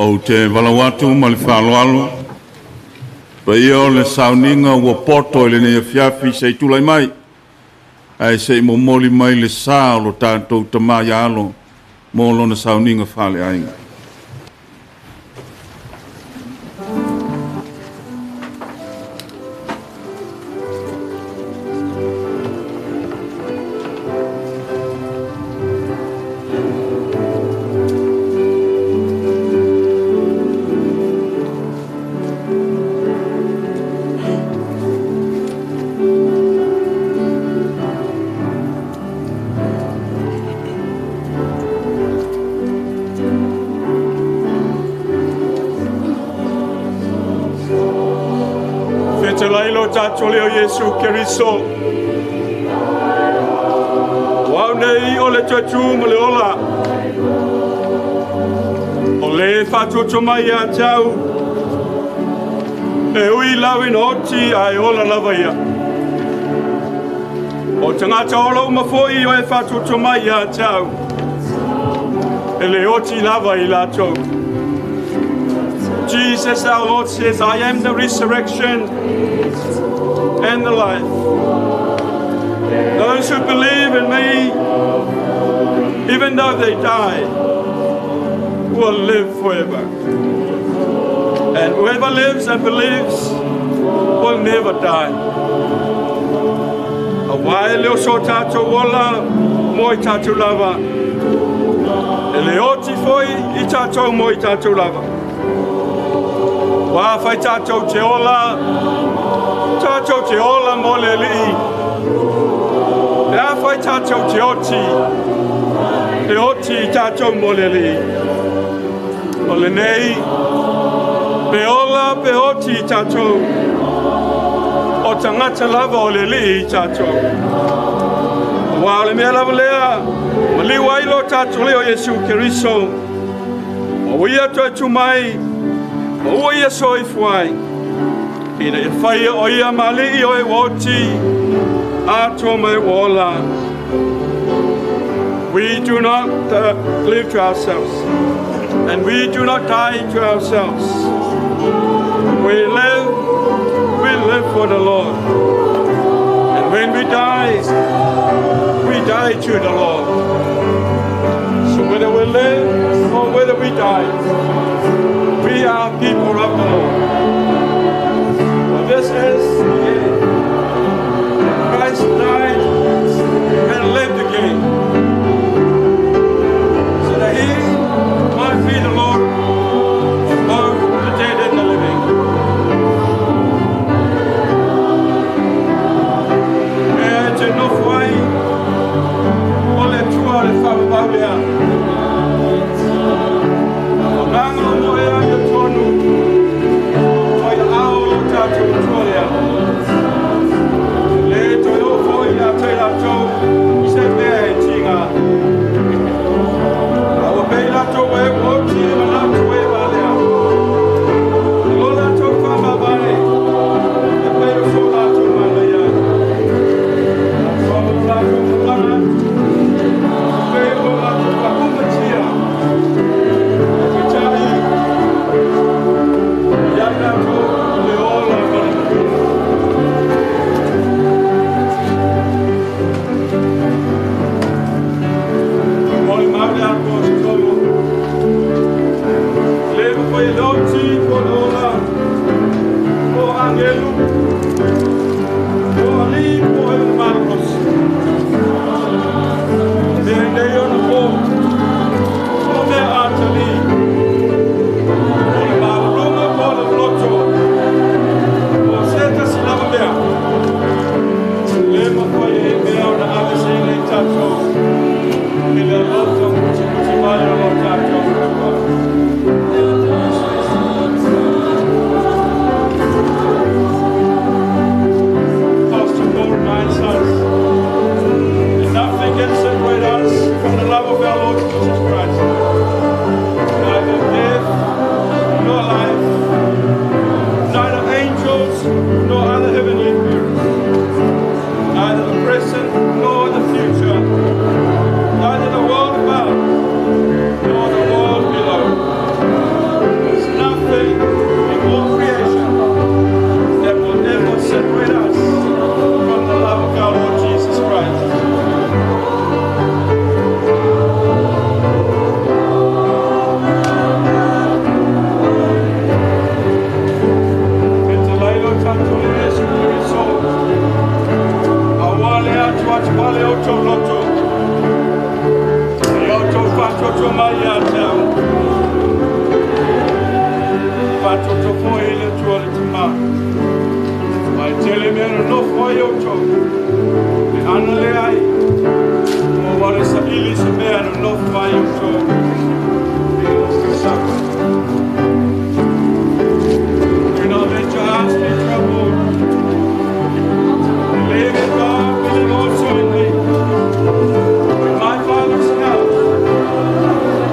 Ou te valaau atu ma le faaaloalo paia o le sauniga ua poto i lenei afiafi se i tulai mai ae se i momoli mai le sa o lo tatou tama ia Alo mo lona sauniga faaleaiga. Fetalai lo tātou leo Iesu Keriso. O au nei o le tuatu ma le ola. O le whātuatua mai ia te au. E ui lau ina oti ai ola lava ia. O tangata ola uma foi o e whātuatua mai ia te au. E le oti lava i lātou. Jesus our Lord says, I am the resurrection and the life. Those who believe in me, even though they die, will live forever. And whoever lives and believes will never die. A wai leo so tātou ola, mo i tātou lava. E le oti foi i tātou mo i tātou lava. Wā whai tātou te ola, tātou te ola mo le lii. E a whai tātou te oti, e oti i tātou mo le lii. O le nei, pe ola pe oti i tātou, o tangata lava o le lii i tātou. Wā o le mea lava lea, ma liu ai lo tātou leo Iesu Keriso. O ia toe tu mai, o ua ia soifua ai. Ina ia whaia o ia mali o e woti, a tō mai ola. We do not live to ourselves, and we do not die to ourselves. We live for the Lord. And when we die to the Lord. So whether we live or whether we die, we are people of the Lord. For this is the end. Christ died and lived again, so that he might be the Lord of both the dead and the living. E te nofo ai o le tua le whapaulea. O nganga le mea nonofo ai outou, e ana leai, mo ua le saili se mea nonofo ai outou i outou sapa. Do not let your hearts be troubled. Believe in God, believe also in me. In my Father's house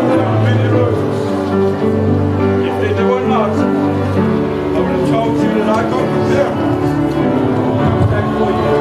there are many rooms. If there were not, I would have told you that I go prepare that for you.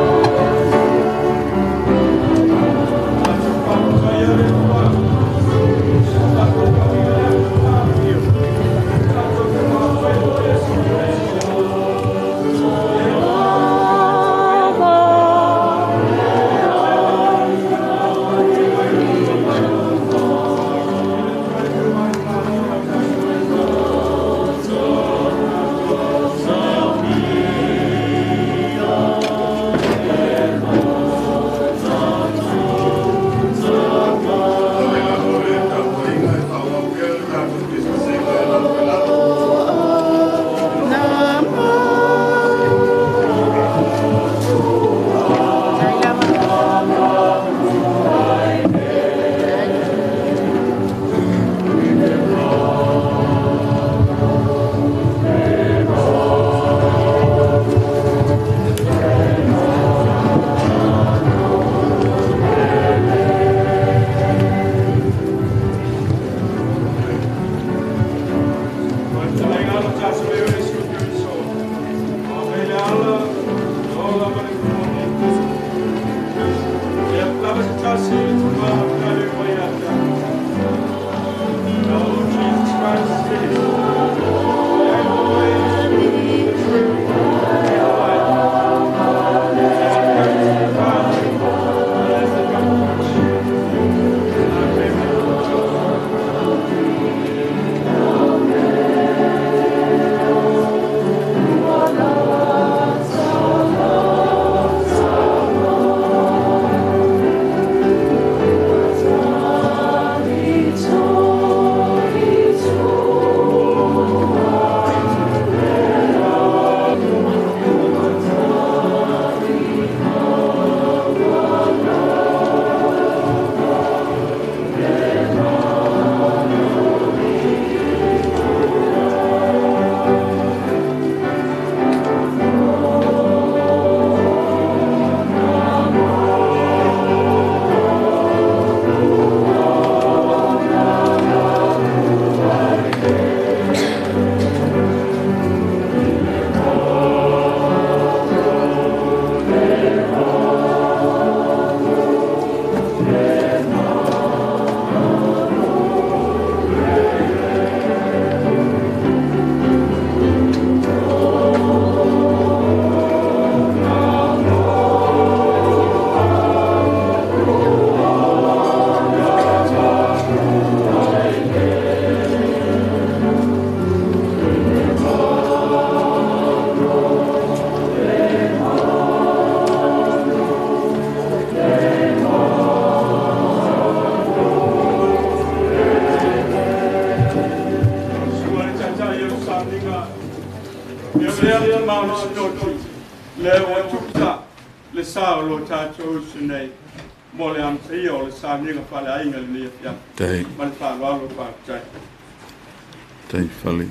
Tai fale.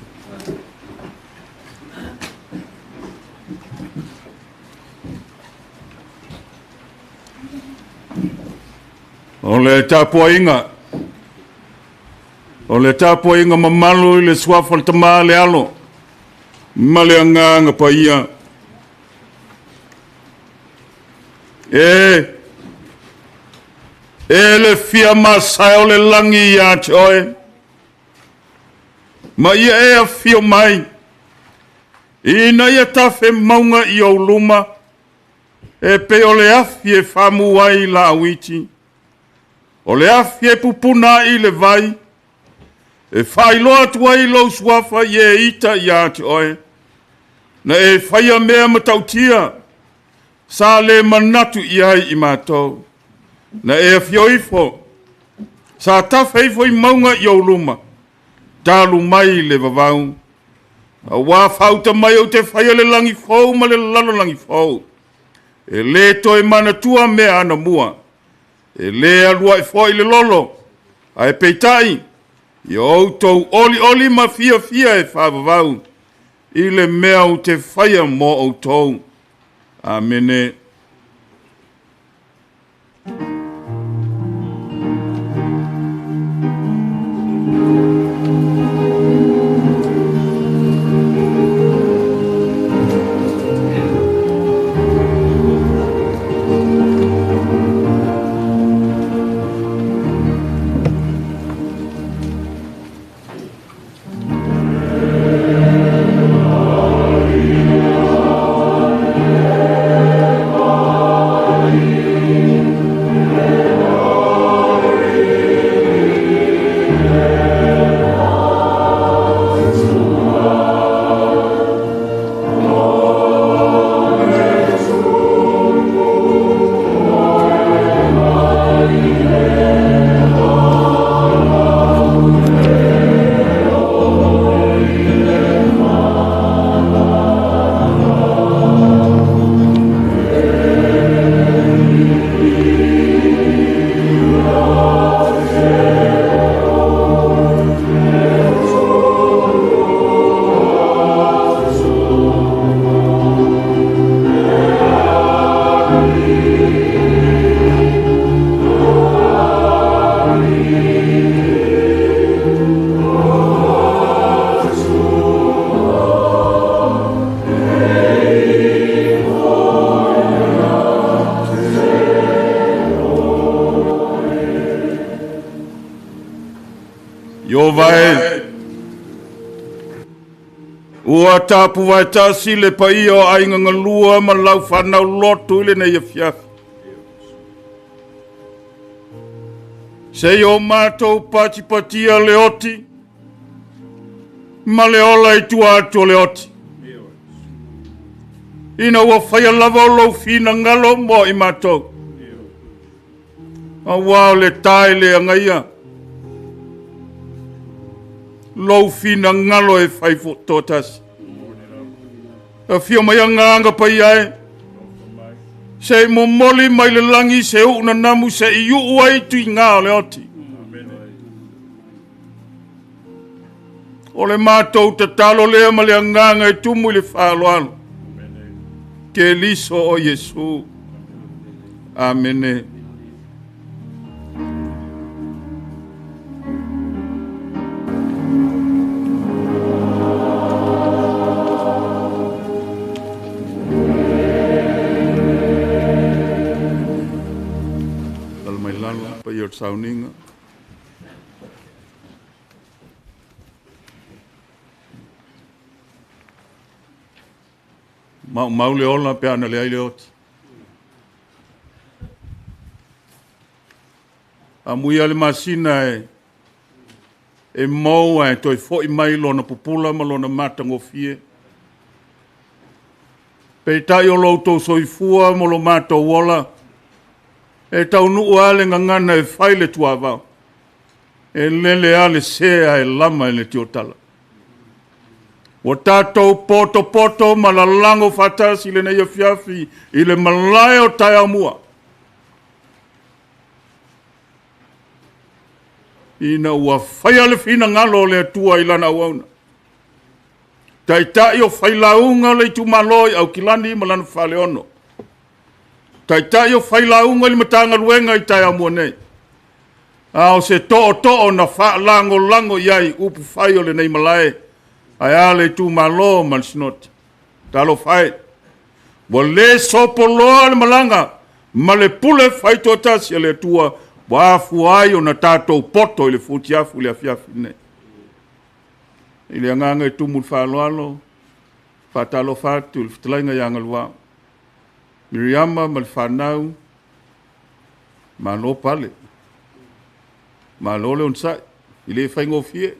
O le tapuaiga, o le tapuaiga mamalu i le suafa o le Tama le Alo ma le Agaga Paia. E le fia masae o le lagi ia te oe, ma ia e afio mai, ina ia tafe mauga i ou luma, e pei o le afi e faamu ai la auiti, o le afi e pupuna ai le vai, e faailoa atu ai lou suafa i e ita ia te oe, na e faia mea matautia, sa le manatu i ai i matou, na e afio ifo, sa tafe ifo i mauga i ou luma, talu mai le vavau, Auā faauta mai ou te faia le lagi fou ma le lalolagi fou. E lē toe manatua mea anamua, e lē aluaʻi foʻi le lolo, ae peitai, ia outou olioli ma fiafia e faavavau i le mea ou te faia mo outou. Amene. Iovae, ua tapu vaetasi le paia o aiga galua ma lau fanau lotu i lenei afiafi. Se i o matou patipatia le oti, ma le ola i tua atu o le oti. Ina ua faia lava o lou finagalo mo i matou. Auā o le tae le agaia, lou finagalo e fai toatasi. Afio mai agaga paia e, se i momoli mai le lagi se uu nanamu se i uu ai tuiga o le oti. O le matou tatalo lea ma le agaga e tumu i le faaaloalo. Keliso o Iesu. Amene. Lalo mai lalo, paia o le sauniga. Maumau le ola pe ana leai le oti. Amuia le masina e maua e toe foʻi mai lona pupula ma lona matagofie. Peitai o lo outou soifua ma lo matou ola, e taunuu lava le gagana e fai le tuavao. E lele lava le sea e lama i le tiotala. Ua tatou potopoto ma lalago faatasi i lenei afiafi i le malae o taeao mua. Ina ua faia le finagalo o le Atua i lana auauna. Taitai o failauga o le itumalo i Aukilani ma lana faleono. Taitai o failauga i le Matagaluega i taeao mua nei. A o se tootoo na faalagolago i ai upu fai o lenei malae, ae a le itumalo ma le sinoti. Talofa e, ua lē sopoloa le malaga ma le pule faitoatasi a le Atua ua afua ai ona tatou poto i le futiafu i le afiafi nei. I le agaga e tumu le faaaloalo, faatalofa atu i le fetalaiga ia Galuao. Miriama ma le fanau, malo pale, malo le onosai, e le faigofie,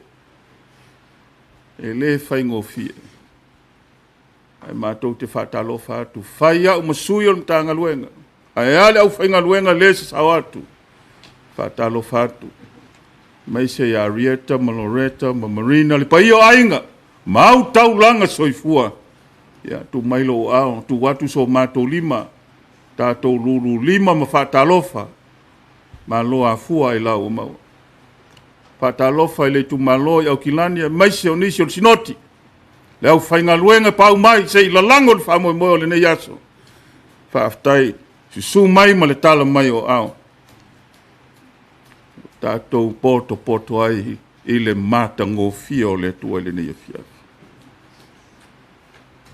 e le faigofie. Ae matou te faatalofa atu, fai au ma sui o le Matagaluega, ae a le aufaigaluega le sasao atu, faatalofa atu. Maise ia Arieta ma Loreta ma Marina, le paia o aiga, Ma au taulaga soifua, ia tuu mai lou aao, tuu atu so matou lima, tatou lulu lima ma faatalofa, malo afua i lau maua. Faatalofa i le itumalo i Aukilani aemaise o nisi o le Sinoti, le aufaigaluega pau mai se i lalago le faamoemoe o lenei aso. Faafetai, susu mai ma le tala mai o ao, tatou poto ai i le matagofie o le Atua i lenei afiafi.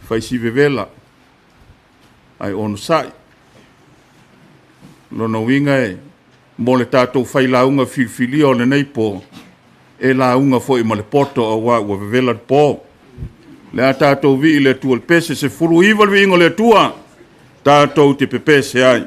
Fai si vevela, ai onosai. Lona uiga e mo le tatou failauga filifilia o lenei po, e lauga foi ma le poto auā ua vevela le po. Le a tatou vii i le Atua le pese 19 le viiga o le Atua, tatou te pepese ai.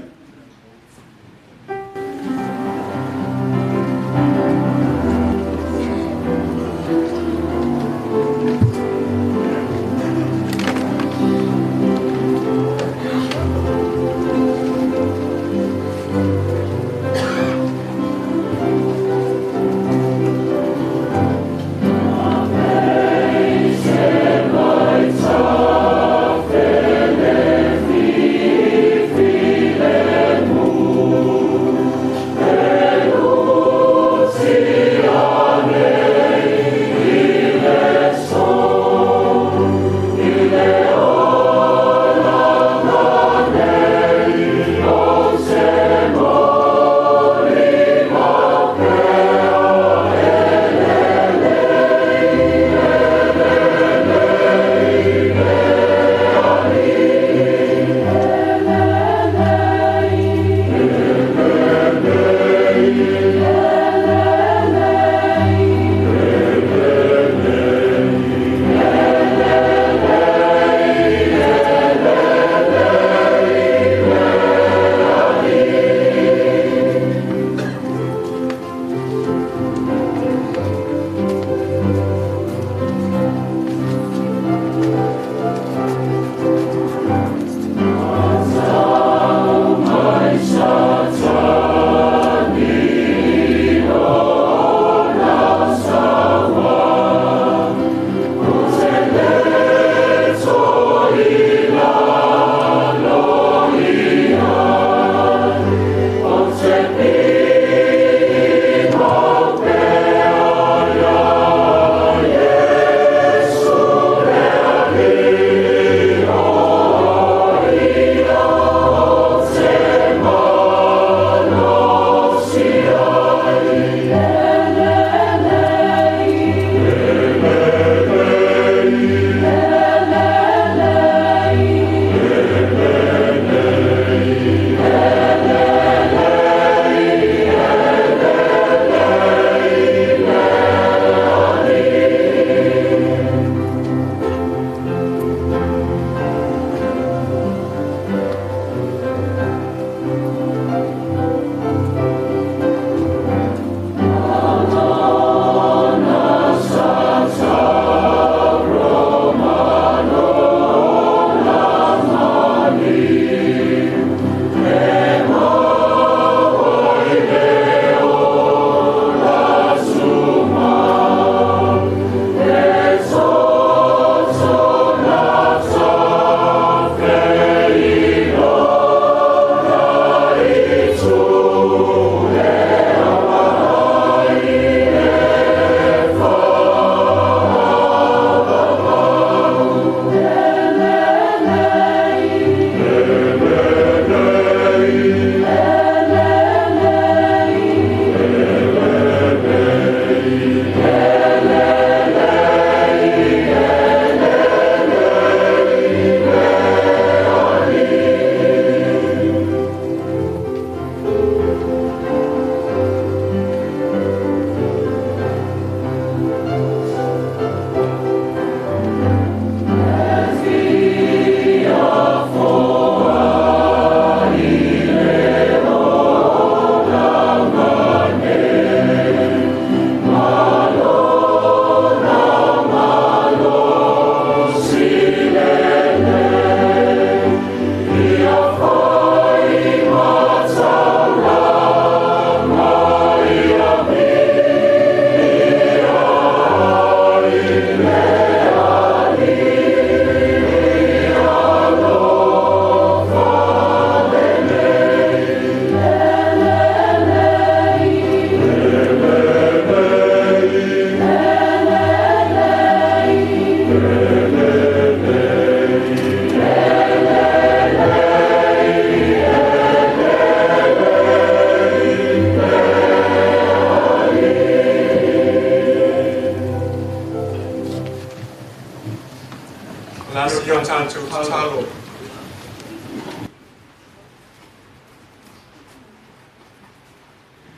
Tatalo.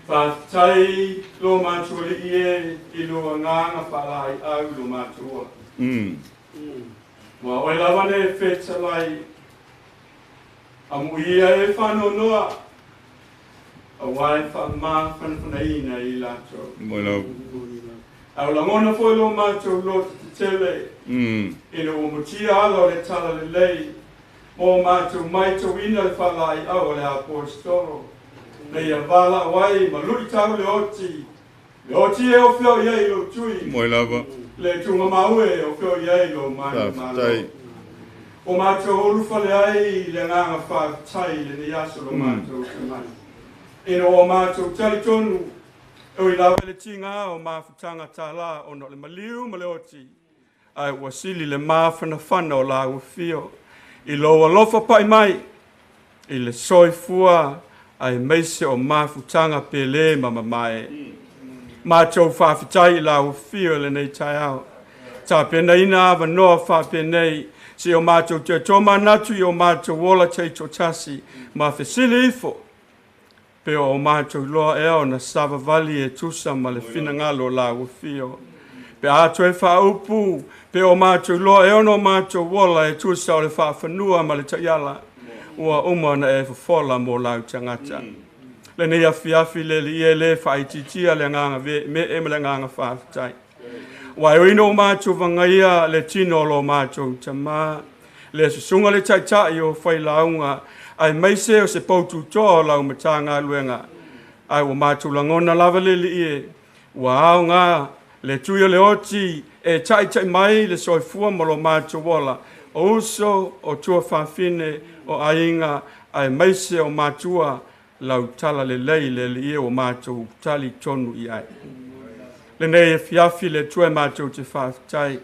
Faafetai lo matou alii e i lo agaga faalaeiau lo matou ola. Ua oe lava le fetalai, amuia e faanoanoa, auā e faamafanafanaina i latou. Ae o lagona foi lo matou loto tetele, ina ua mutia ala o le talalelei, mo matou maitauina le faalaeiau o le aposetolo, na ia valaau ai ma luitau le oti, le oti e ofeo i ai lou tui, le tugamaue e ofeo i ai lo manumalo. O matou ulufale ai le agaga faafetai i lenei aso lo matou tamai. Ina ua matou talitonu, e ui lava i le tiga o mafutaga tālā ona o le maliu ma le oti, ae ua sili le mafanafana o lau afio, i lou alofa pai mai, i le soifua ae maise o mafutaga pele ma mamae. Matou faafetai i lau afio i lenei taeao. Tapenaina avanoa faapenei, se o matou toe tomanatu i o matou ola taitoatasi, ma fesili ifo, pe o matou loa ea ona savavali e tusa ma le finagalo o lau afio. Pe a toe faaupu, pe o matou loa ea ona o matou ola e tusa o le faafanua ma le taiala, ua uma ona e fofola mo lau tagata. Lenei afiafi le alii e le faaitiitia le agaga veemee ma le agaga faafetai. Ua e oina o matou vagaia le tino o lo matou tamā, le susuga le taitai o failauga, ae maise o se poututoa o lau Matagaluega, ae ua matou lagona lava le alii e, ua aoga le tui o le oti e taitai mai le soifua ma lo matou ola, o uso, o tuafafine, o aiga, ae maise o matua, lau talalelei le alii e ua matou talitonu i ai. Lenei afiafi le Atua e matou te faafetai,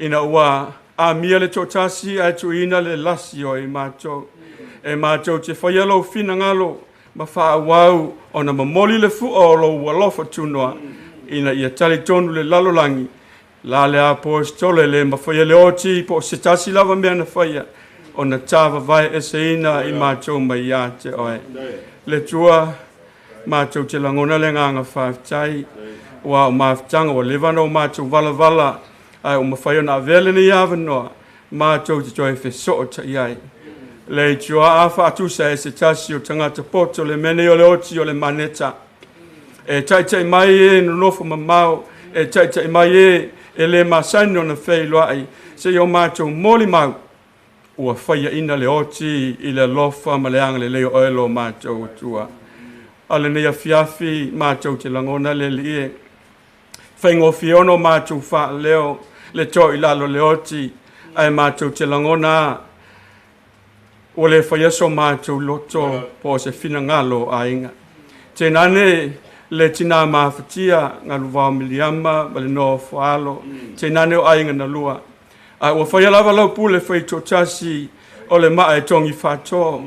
ina ua amia le toatasi ae tuuina le lasi o i matou. E matou te faia lou finagalo ma faaauau ona momoli le fua o lou alofa tunoa, ina ia talitonu le lalolagi, la le aposetolo e le mafaia le oti po o se tasi lava mea na faia, ona tāvavae eseina i matou mai ia te oe. Le Atua, matou te lagona le agaga faafetai, ua o mafutaga ua leva ona o matou valavala, ae ua mafai ona avea lenei avanoa, matou te toe fesootai ai. Le Atua a faatusa e se tasi o tagata poto le mea nei o le oti o le maneta. E taitai mai e nonofo mamao, e taitai mai e le masani ona feiloai, se i o matou molimau, ua faiaina le oti i le alofa ma le agalelei o oe lo matou Atua. A lenei afiafi matou te lagona le alii e, faigofie ona o matou faaleo le toa i lalo le oti, ae matou te lagona ua le faia so matou loto po o se finagalo o aiga. Tenane le tina mafatia galuvao Miliama ma le nofo alo, tenane o aiga na lua. Ae ua faia lava lau pule faitoatasi o le maa e togi faatoa,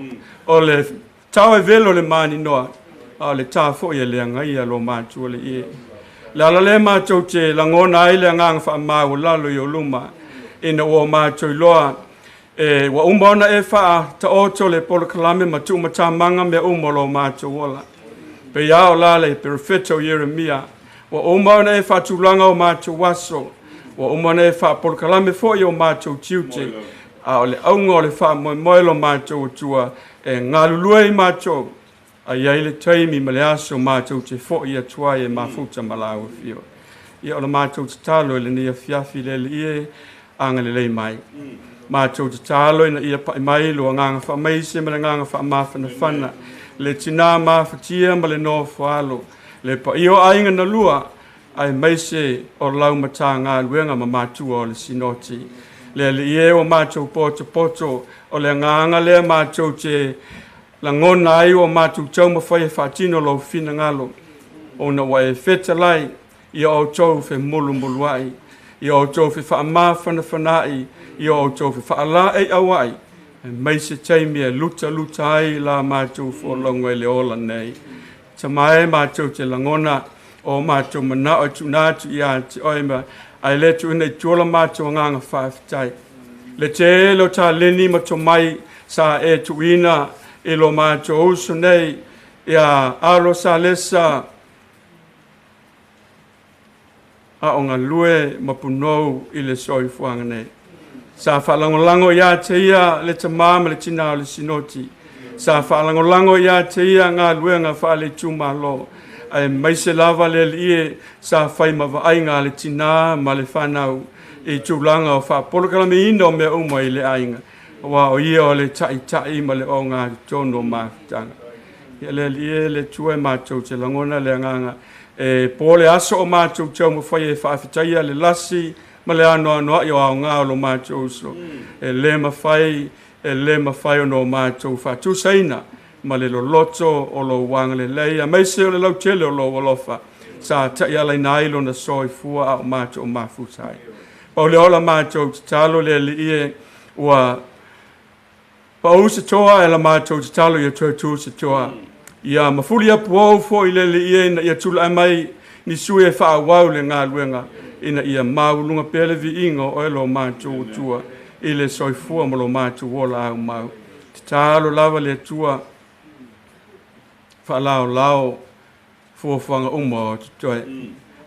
o le tao e velo le maninoa, a o le tā foi e le agaia lo matou alii e. Le ala lea matou te lagona ai le agaga faamaualalo i ou luma, ina ua matou iloa e ua uma ona e faataoto le polokalame ma tuumatamaga mea uma o lo matou ola. Pe ia o la le perofeta o Ieremia, ua uma ona e faatulaga o matou aso, ua uma ona e faapolokalame foi o matou tiute, a o le auga o le faamoemoe lo matou Atua e galulue i matou, ai ai le taimi ma le aso matou te foi atu ai e mafuta ma lau afio. Ia o le matou tatalo i lenei afiafi le alii e agalelei mai. Matou tatalo ina ia pai mai lo agaga faamaise ma le agaga faamafanafana, le tina mafatia ma le nofo alo, le paia o aiga na lua, ae maise o lau Matagaluega ma matua o le Sinoti. Le alii e o matou potopoto, o le agaga lea matou te lagona ai o matou taumafai e faatino lou finagalo, ona ua e fetalai ia outou femulumuluai, ia outou fefaamafanafanaai, ia outou fefaalaeiauai, e maise taimi e lutaluta ai la matou folauga i le ola nei. Tama e matou te lagona o matou manao e tuuina atu ia te oe ma ae le tuuina i tua la matou agaga faafetai. Le tele o taleni ma tomai sa e tuuina i lo matou uso nei ia Alo Salesa a o galue ma punou i le soifuaga nei. Sa faalagolago ia te ia le tamā ma le tinā o le sinoti. Sa faalagolago ia te ia galuega faale-itumalo. Ae maise lava le alii e sa fai ma vaaiga a le tinā ma le fanau i tulaga o faapolokalameina o mea uma i le aiga. Aua o ia o le taʻitaʻi ma le ogatotonu o mafutaga. Ia le alii e le Atua e matou te lagona le agaga e po le aso o matou taumafai e faafetaia le lasi ma le anoanoai o aoga o lo matou uso. E le mafai ona o matou faatusaina ma le loloto o lou agalelei aemaise o le lautele o lou alofa sa taʻialaina ai lona soifua a o matou mafuta ai. Pau le ola matou tatalo le alii e ua pau se toa e la matou tatalo ia toe tu se toa. Ia mafuli apuou foi le alii e ina ia tulaʻe mai ni sui e faaauau le galuega ina ia maualuga pea le viiga o oe lo matou Atua i le soifua ma lo matou ola aumau. Tatalo lava le Atua faalaolao fuafuaga uma o totoe.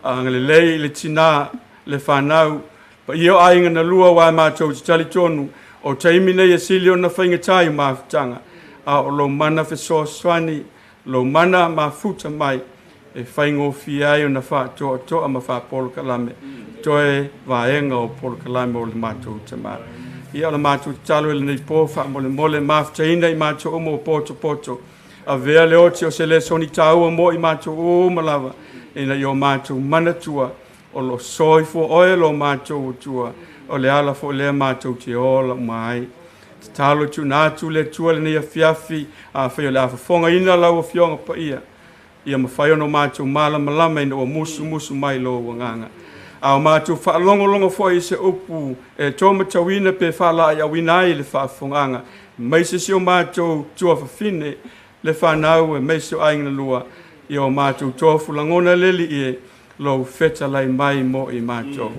Agalelei i le tinā le fanau paia o aiga na lua ua matou te talitonu o taimi nei e sili ona faigata i mafutaga a o lou mana fesoasoani lou mana mafuta mai e faigofie ai ona faatoatoa ma faapolokalame toe vaega o polokalame o le matou tamā. Ia o le matou tatalo i lenei po faamolemole mafutaina i matou uma o potopoto. Avea le oti o se lesoni tāua mo i matou uma lava ina ia o matou manatua o lo soifua oe lo matou Atua o le ala foi lea matou te ola uma ai. Tatalo tuuina atu le Atua lenei afiafi afai o le a fofogaina lau Afioga Paia ia mafai ona matou malamalama ina ua musumusu mai lou agaga. A o matou faalogologo foi i se upu e tomatauina pe faalaaiauina ai le faafofogaga maise si o matou tuafafine le fanau e maise o aiga na lua ia o matou tofu lagona le alii e lou fetalai mai mo i matou.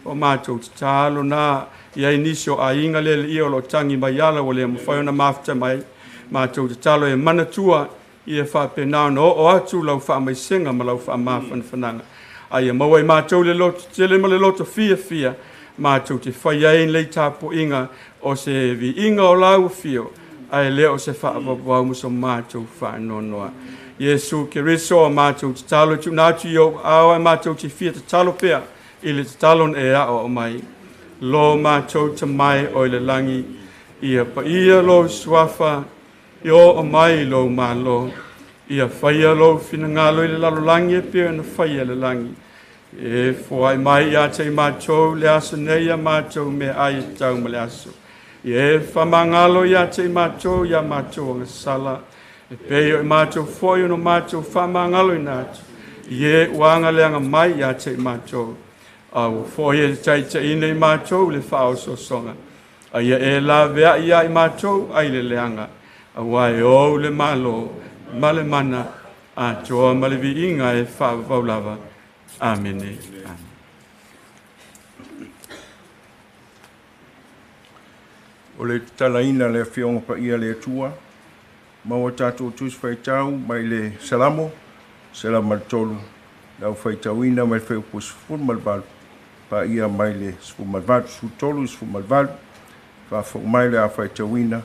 O matou tatalo na i ai nisi o aiga le alii o lo o tagi mai ala ua le mafai ona mafuta mai. Matou tatalo e manatua ia faapena ona oo atu lau faamaisega ma lau faamafanafanaga. A ia maua i matou le loto tele ma le loto fiafia matou te fai ai lei tapuaiga o se viiga o lau afio ae le o se faavauvau ma so matou faanoanoa. Iesu Keriso o matou tatalo tuuina atu i ou aao e matou te fia tatalo pea i le tatalo na e aoao mai. Lo matou tamai o i le lagi, ia paia lou suafa, ia oo mai lou malo, ia faia lou finagalo i le lalolagi e pei ona faia i le lagi. E foai mai ia te i matou le aso nei ia matou meaai e tau ma le aso. Ia e faamagalo ia te i matou ia matou agasala, e pei o i matou foi ona matou faamagaloina atu. Ia e ua agaleaga mai ia te i matou. A ua foi e taitaiina i matou le faaosoosoga. A ia e laveai ia i matou ai le leaga. Aua e ou le malo ma le mana atoa ma le viiga e faavavau lava. Amene. Amen. O le tatalaina le Afioga Paia le Atua, maua tatou tusi faitau mai le Salamo, 103, lau faitauina mai le fuaiupu 18, paia mai le 18, 13, 18, faafofoga mai le a faitauina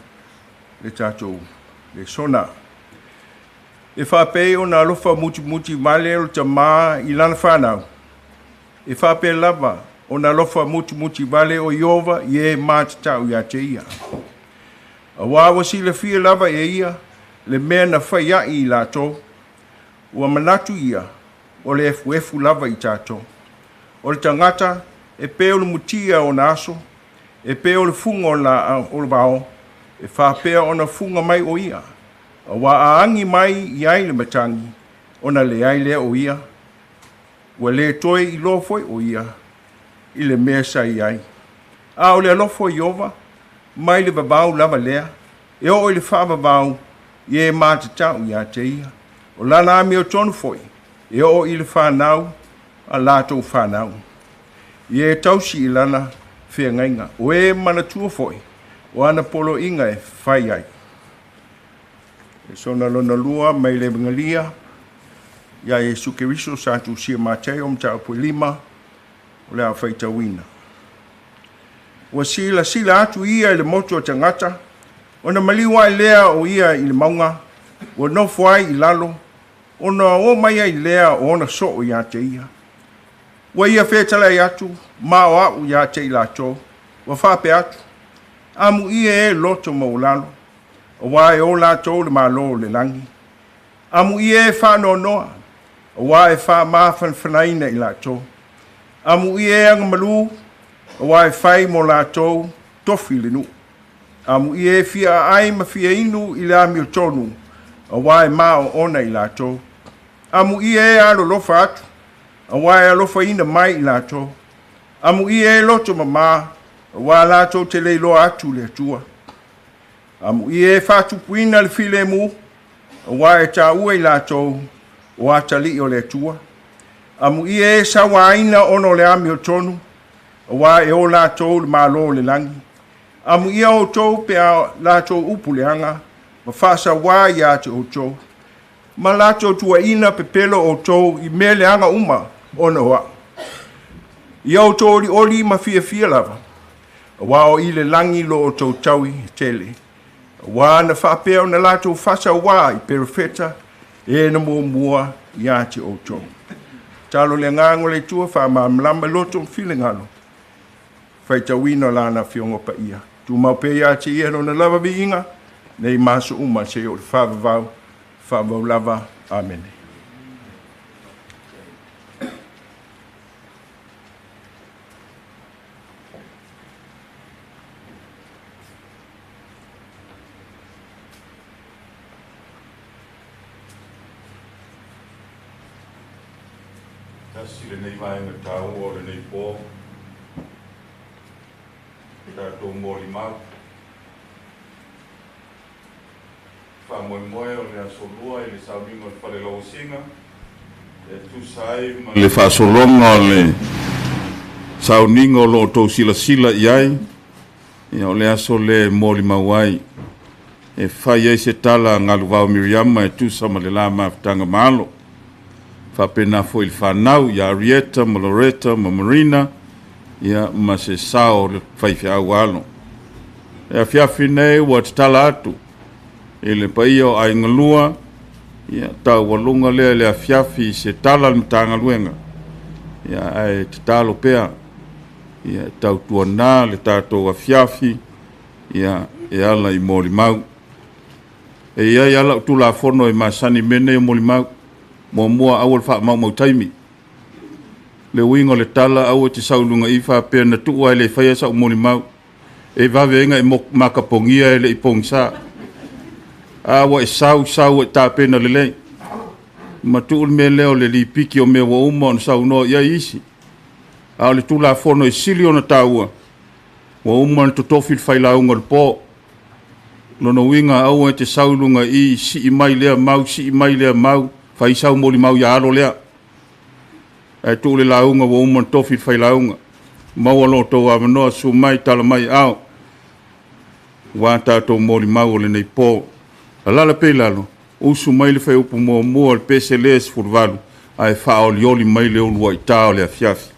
le tatou lesona. E faapei ona alofa mutimuti vale o le tamā i lana fanau, e faapea lava ona alofa mutimuti vale o Ieova i e matatau ia te ia. Auā ua silafia lava e ia le mea na fai ai i latou, ua manatu ia o le efuefu lava i tatou. O le tagata e pei o le mutia ona aso, e pei o le fuga o le vao, e faapea ona fuga mai o ia. Auā a agi mai i ai le matagi, ona leai lea o ia, ua le toe iloa foi o ia i le mea sa i ai. A o le alofa o Ieova, mai le vavau lava lea, e oo i le faavavau i e matatau ia te ia. O lana amiotonu foi, e oo i le fanau a latou fanau. I e tausi i lana feagaiga, o e manatua fo'i o ana poloaiga e fai ai. Lesona lona lua mai le Evagelia ia Iesu Keriso sa tusia Mateo mataupu e 5 o le a faitauina. Ua silasila atu ia i le motu o tagata, ona maliu ai lea o ia i le mauga, ua nofo ai i lalo, ona o mai ai lea o ona soo ia te ia. Ua ia fetalai atu, ma o au ia te i latou, ua faapea atu, amuia e loto maualalo, auā e o latou le Malo o le lagi. Amuia e faanoanoa, auā e faamafanafanaina i latou. Amuia e agamalu, auā e fai mo latou tofi le nuu. Amuia e fia aai ma fia inu i le amiotonu, auā e maoona i latou. Amuia e alolofa atu, auā e alofaina mai i latou. Amuia e loto mamā, auā latou te le iloa atu le Atua. Amuia e faatupuina le filemu, auā e taua i latou o atalii o le Atua. Amuia e sauaina ona o le amiotonu, auā e o latou le Malo o le lagi. Amuia outou pe a latou upu leaga, ma faasauā ia te outou, ma latou tuuaina pepelo outou i mea leaga uma ona o au. Ia outou olioli ma fiafia lava, auā o i le lagi lo outou taui tele, auā na faapea ona latou faasauā i perofeta e na muamua ia te outou. Talo le agaga o le Atua faamalamalama i loto ma finagalo, faitauina o lana Afioga Paia. Tumau pea ia te ia lona lava viiga, nei ma aso uma seia oo i le faavavau, faavavau lava. Amene. Tasi lenei vaega taua o lenei po, tatou molimau. Faamoemoe o le aso lua i le sauniga o le fale lauasiga, e tusa ai ma le faasologa o le sauniga o lo o outou silasila i ai, ia o le aso lea e molimau ai, e fai ai se tala a Galuvao Miriama e tusa ma le la mafutaga malo. Faapena foi i le fanau ia Arieta ma Loreta ma Marina, ia ma se sao o le faifeau alo. E afiafi nei ua tatala atu i le paia o aiga lua, ia taualuga lea i le afiafi i se tala a le Matagaluega, ia ae tatalo pea, ia tautuana le tatou afiafi, ia e ala i molimau. E i ai ala o Tulafono e masani mea nei o molimau. Muamua, aua le faamaumau taimi. Le uiga o le tala, aua e te sau i luga i faapea na tuu lava e le faia sau molimau. E vave ai ona e makapogia e le i pogisa. A ua e sau, sau e tapena lelei. Ma tuu le mea lea o le lipiki o mea ua uma ona saunoa i ai isi. A o le Tulafono e sili ona taua, ua uma ona totofi le failauga o le po. Lona uiga, aua e te sau i luga i, sii mai lea mau, sii mai lea mau, fai sau molimau ia alo lea. Ae tuu le lauga ua uma ona tofi le failauga. Maua lo outou avanoa, susu mai, tala mai ao, ua tatou molimau o lenei po. Alala pe i lalo, usu mai le whaiupu muamua o le pese le 18, ae faaolioli mai le uluai tā o le afiafi.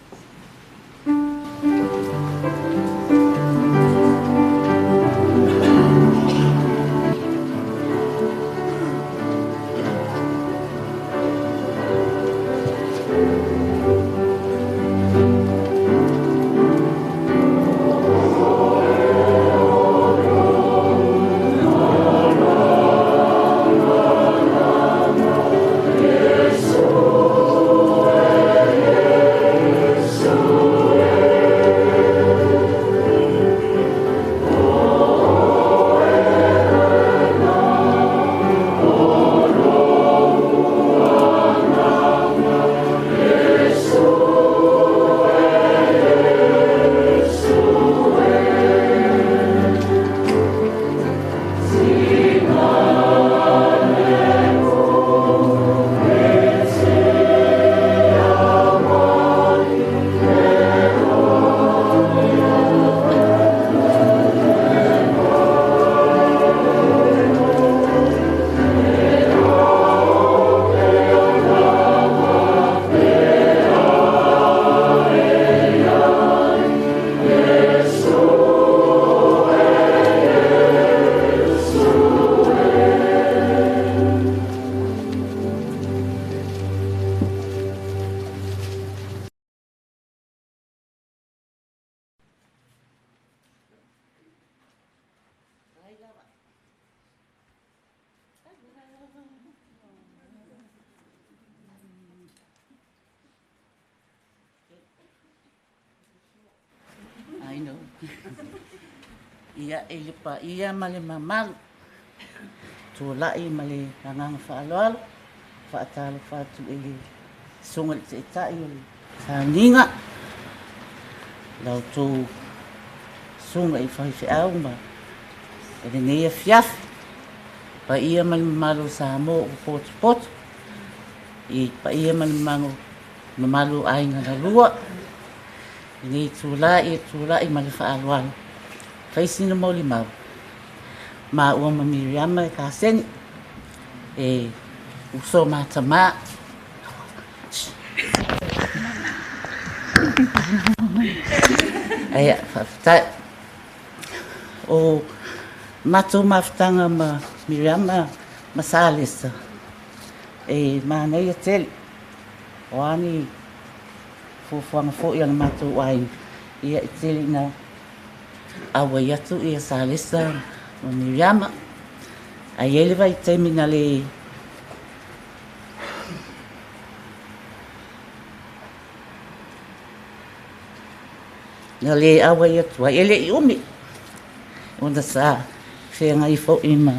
I know. Ia, e le paia ma le mamalu, tulai ma le agaga faaaloalo, faatalofa atu i le Susuga i le Taitai o le Sauniga, la outou susuga i faifeau ma i lenei afiafi, paia ma le mamalu o Samoa ua potopoto, i paia ma le mamalu o aiga na lua, lenei itula ia tulai ma le faaaloalo, fai sina molimau, maua ma Miriama e kaseni, e uso ma tama. Aia, faafetai. O matou mafutaga ma Miriama ma Salesa, e manaia tele. O a ni fuafuaga foi a le matou aiga, ia e tele ina auai atu ia Salesa ma Miriama. Ae i ai le vaitaimi na le na le auai atu ai, e le i umi, ona sa feagai foi ma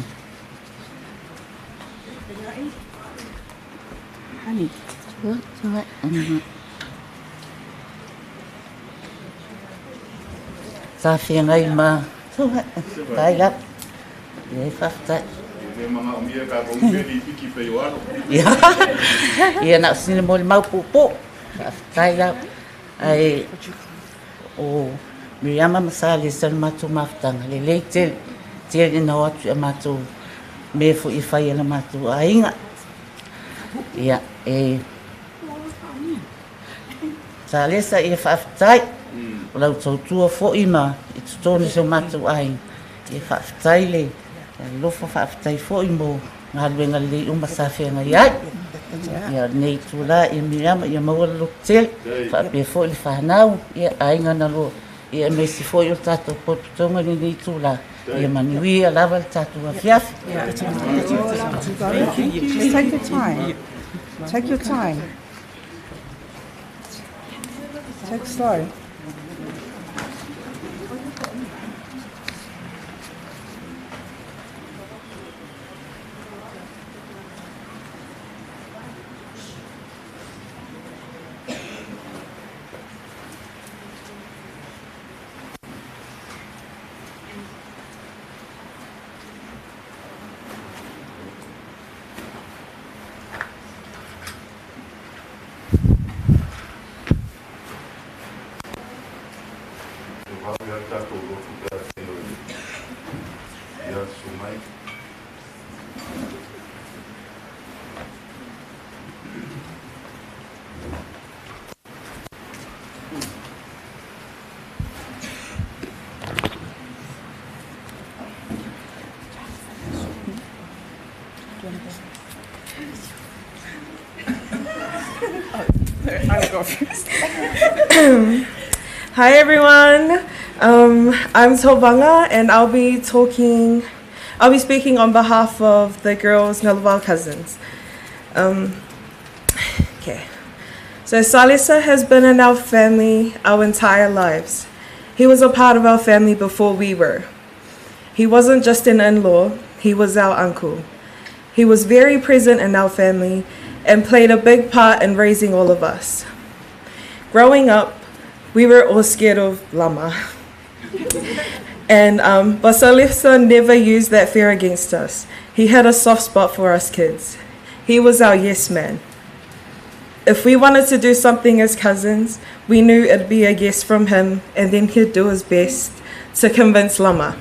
sa feagai ma tai lava. Ia, faafetai. Ia, ia na o sina molimau puupuu. Faafetai lava. Ae o Miriama ma Salesa le matou mafutaga, lelei tele, tele ina o atu i a matou mea foi e fai e le matou aiga. Ia, e Salesa, ia faafetai. O lau tautua foi ma i totonu o si o matou aiga. Ia faafetai le alofa, faafetai foi mo galuega lelei uma sa feagai ai. Ia, lenei itula, ia Miriama, ia maua le lototele, faapea foi le fanau, ia aiga na lua, ia aemaise foi o le tatou potopotoga i lenei itula. Ia manuia lava le tatou afiafi. Just take your time. Take your time. Take slow. I'll go first. Hi everyone, I'm Tovanga and I'll be speaking on behalf of the girls' Galuvao cousins. Okay. So Salesa has been in our family our entire lives. He was a part of our family before we were. He wasn't just an in-law, he was our uncle. He was very present in our family and played a big part in raising all of us. Growing up, we were all scared of Lama. And but Salesa never used that fear against us. He had a soft spot for us kids. He was our yes man. If we wanted to do something as cousins, we knew it'd be a yes from him, and then he'd do his best to convince Lama.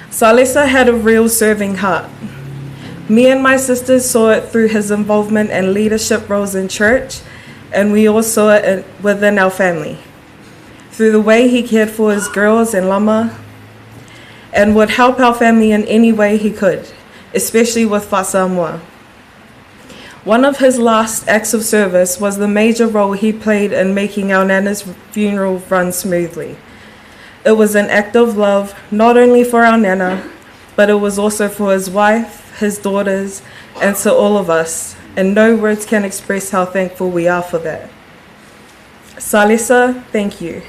Salesa had a real serving heart. Me and my sisters saw it through his involvement and leadership roles in church, and we all saw it within our family. Through the way he cared for his girls and Lama, and would help our family in any way he could, especially with Fa'asamoa. One of his last acts of service was the major role he played in making our Nana's funeral run smoothly. It was an act of love, not only for our Nana, but it was also for his wife, his daughters, and to all of us, and no words can express how thankful we are for that. Salesa, thank you.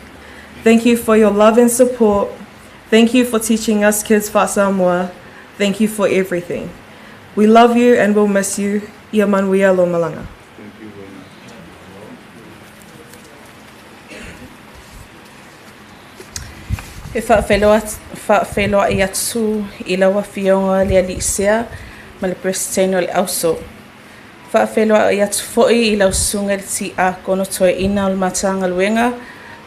Thank you for your love and support. Thank you for teaching us kids Fa'asamoa. Thank you for everything. We love you and we'll miss you. Ia manuia lo malaga. E faafeiloai atu i lau Afioga le Alii Sea ma le Peresetene o le Auso. Faafeiloai atu foi i lau Susuga i le Tiakono Toeaina o le Matagaluega,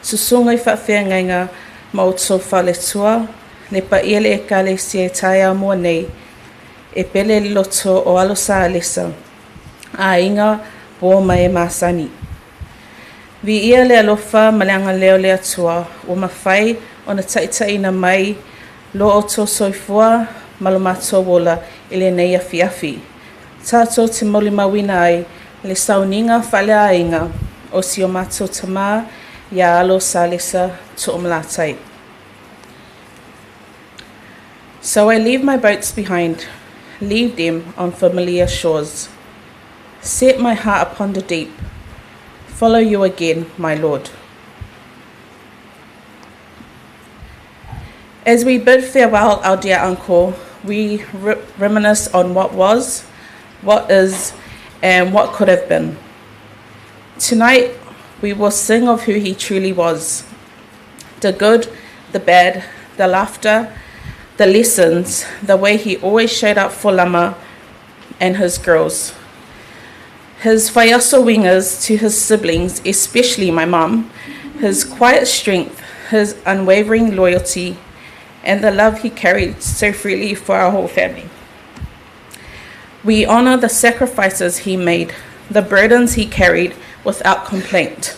Susuga i Faafeagaiga ma outou faletua, le paia le Ekalesia i taeao mua nei, e pele le loto o alo Salesa, aiga uo ma e masani. Viia le alofa ma le agalelei o le Atua ua mafai ona taitaiina mai lo outou soifua ma lo matou ola i lenei afiafi. Tatou te molimauina ai le sauniga faaleaiga o si o matou tamā ia Alo Salesa Toomalatai. So I leave my boats behind, leave them on familiar shores. Set my heart upon the deep, follow you again, my Lord. As we bid farewell our dear uncle, we reminisce on what was, what is, and what could have been. Tonight, we will sing of who he truly was the good, the bad, the laughter, the lessons, the way he always showed up for Lama and his girls. His faiaso wingers to his siblings, especially my mum, his quiet strength, his unwavering loyalty, and the love he carried so freely for our whole family. We honour the sacrifices he made, the burdens he carried without complaint,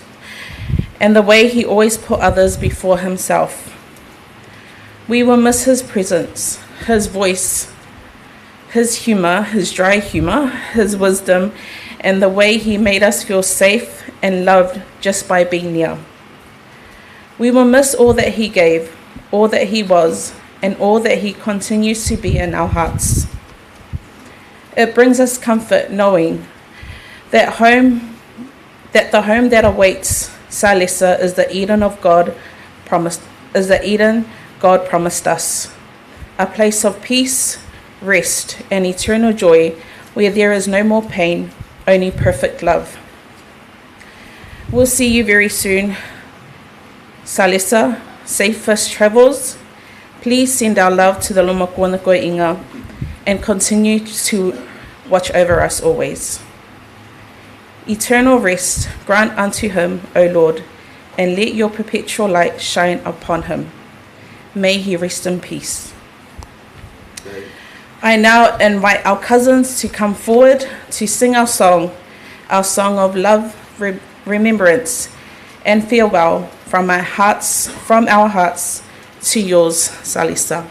and the way he always put others before himself. We will miss his presence, his voice, his humour, his dry humour, his wisdom, and the way he made us feel safe and loved just by being near. We will miss all that he gave, all that he was, and all that he continues to be in our hearts. It brings us comfort knowing that home that the home that awaits Salesa is the Eden of God promised is the Eden God promised us. A place of peace, rest, and eternal joy where there is no more pain, only perfect love. We'll see you very soon. Salesa, safest travels. Please send our love to the Lomakuanako Inga and continue to watch over us always. Eternal rest grant unto him, O Lord, and let your perpetual light shine upon him. May he rest in peace. I now invite our cousins to come forward to sing our song, our song of love, remembrance, and farewell from our hearts, from our hearts to yours, Salisa.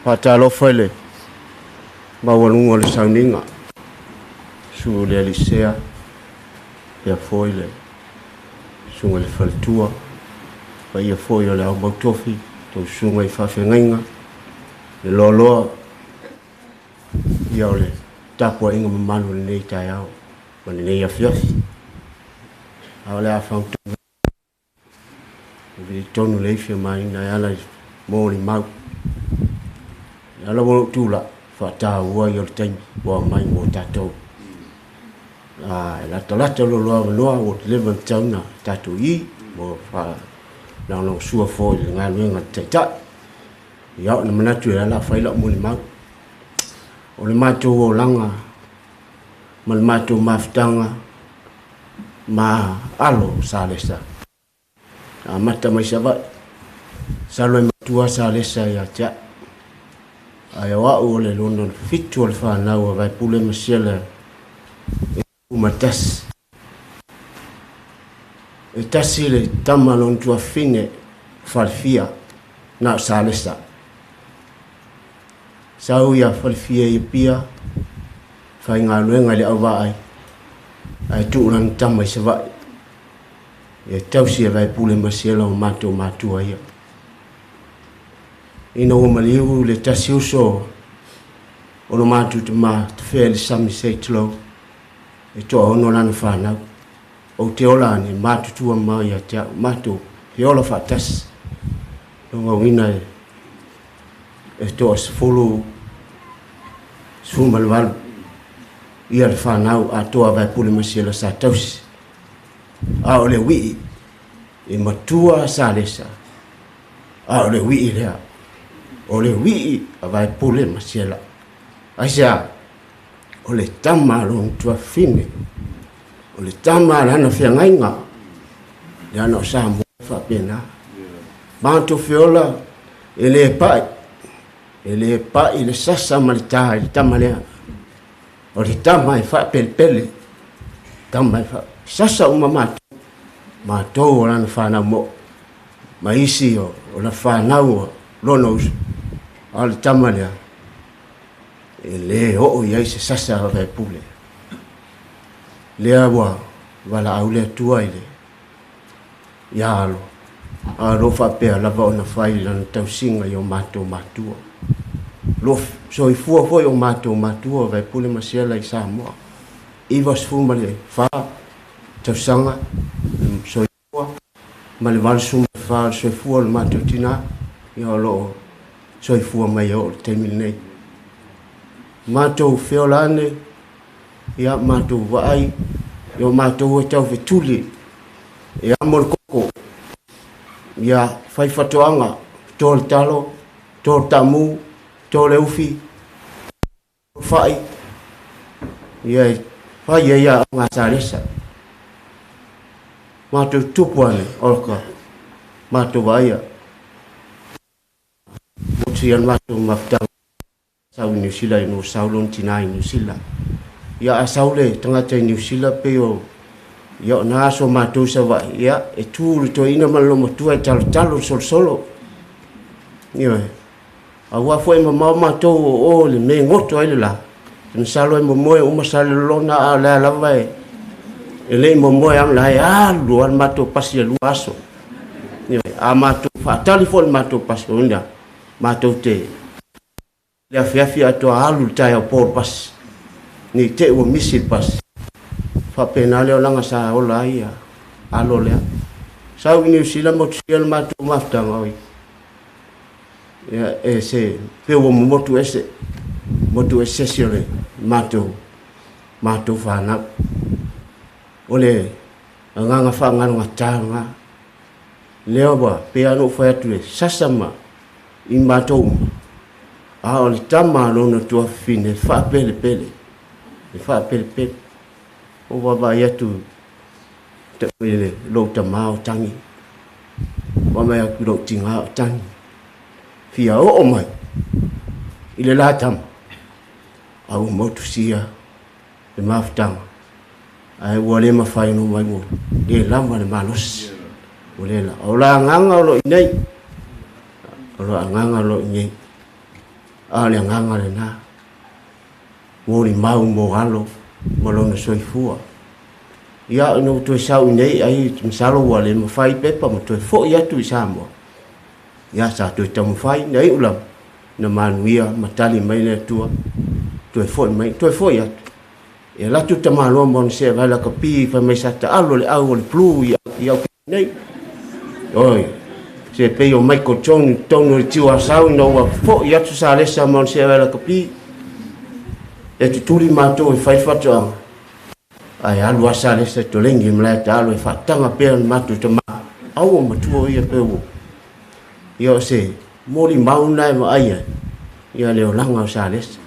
Faatalofa i le maualuga o le sauniga, susu i le alii Sea, faapea foi le susuga i le faletua, paia foi o le au mautofi, tou susuga i faafeagaiga, le loaloa ia o le tapuaiga mamalu o lenei taeao ma lenei afiafi. A o le a fagotonu e vilitonu le ifi a Maina e ala i molimau. E ala ua ou tulai, faataua ia o le taimi ua aumai mo tatou. E latalata lo loa avanoa ua leva ona tatau ona tatou i mo faalagolagosua foi i le galuega a le Taitai. Ia, ona manatu e ala fai lau molimau. O le matou olaga ma le matou mafutaga ma alo o Salesa. Amata mai Savaii, salo e matua Salesa ia te au. Ae o au o le lona 7 o le fanau a Vaepule ma Siala e uma tasi. E tasi le tama lona tuafine Falefia na o Salesa. Sau ia Falefia i Apia, faigaluega i le auvaai, ae tuu lana tama i Savaii. E tausi e Vaepule ma Siala o matou matua ia. Ina ua maliu le tasi uso o lo matou tama tafea i le sami seitulou, e toaono lana fanau. Ou te ola ane matutua mai ia te au, matou he ola faatasi. Longa uiga e toa 18 ia le fanau atoa Vaepule ma Siala sa tausi. A o le wii e matua Salesa, a o le wii lea, o le wii a Vaepule ma Siala. Aisea, o le tama lona tuafine, o le tama lana feagaiga, le ana o Samoa faapena. Matou feola e le pai le sasa ma le tā i le tama lea. O le tama e faapelepele, tama e sasa uma matou, matou o lana fanau mo, ma isi o la fanau o lona uso. A o le tama lea, e le oo i ai se sasa a Vaepule. Lea ua valaau le Atua i le ia alo, a lo faapea lava ona fai lana tausiga i o matou matua. Lo soifua foi o matou matua Vaepule ma Siala i Samoa. 94 tausaga soifua ma le 84 le soifua o le matou tina, ia o loo soifua mai o le taimi lenei. Matou feola ane, ia matou vaai, ia o matou e tau fetuli, e amo le koko, ia fai fatoanga, to le talo, to le tamu, to le ufi, fai, ia fai ia ia ngā Salesa. Matou tupu ane, orka, matou vaia. Motu ia matou mafutaga sau i New Zealand, no sau lona tina i New Zealand. Ia a sau le tagata i New Zealand pe o ia o na aso matou Savaii, ia e tu le toeaina ma le lomatua e talotalo le solosolo. Ia, aua foi mamao matou o o le me goto ai le la. Masalo e momoe uma sa le lona a lea lava e le momoe am la e alu al matou pasi e lua aso. Ia, a matou faatali foi le matou pasi o ina matou te le afiafi atoa alu le taeao po le pasi. Ni te ua misi le pasi. Faapena le olaga sa ola ai a alo lea. Sau i New Zealand motusia le matou mafutaga oi. Ia e se pe ua momotu ese. Motu ese si o le matou fanau. O le agaga faagalogatā lea ua pe ana ou fai atu e sasa ma i matou uma. A o le tama lona tuafafine e faapelepele, e faapelepele. O vaavaai atu i le lou tamā o tagi, vaavaai atu i lou tigā o tagi. fia oo mai i le la tama a ua motusia le mafutaga ae ua le mafai ona omai ua le lava le malosi ua le la o la agaga o lo o i nei o lo agaga o lo o i nei a o le agaga lena molimau mo alo ma lona soifua. Ia ina ua toe sau i nei ai masalo ua le mafai pepa ma toe fo'i atu i Samoa. Ia sa toe taumafai na iu lava na manuia ma tali mai le Atua toe fo'i mai toe fo'i atu. E alu atu le tamaloa ma ona se'e vai lakapi fai mai sa taalo le au o le flu i au nei. Oi, se pei o Michael Jones i totonu o le tiu asau ina ua fo'i atu Salesa ma ona se'e vai lakapi. E tutuli matou e fai le faatoaga, ae alu lava Salesa e tolegi i malae taalo e faataga pea le matou tama. Aua matua ia pe ua. Ia o se molimau lena e vaai ai ia le olaga o Salesa.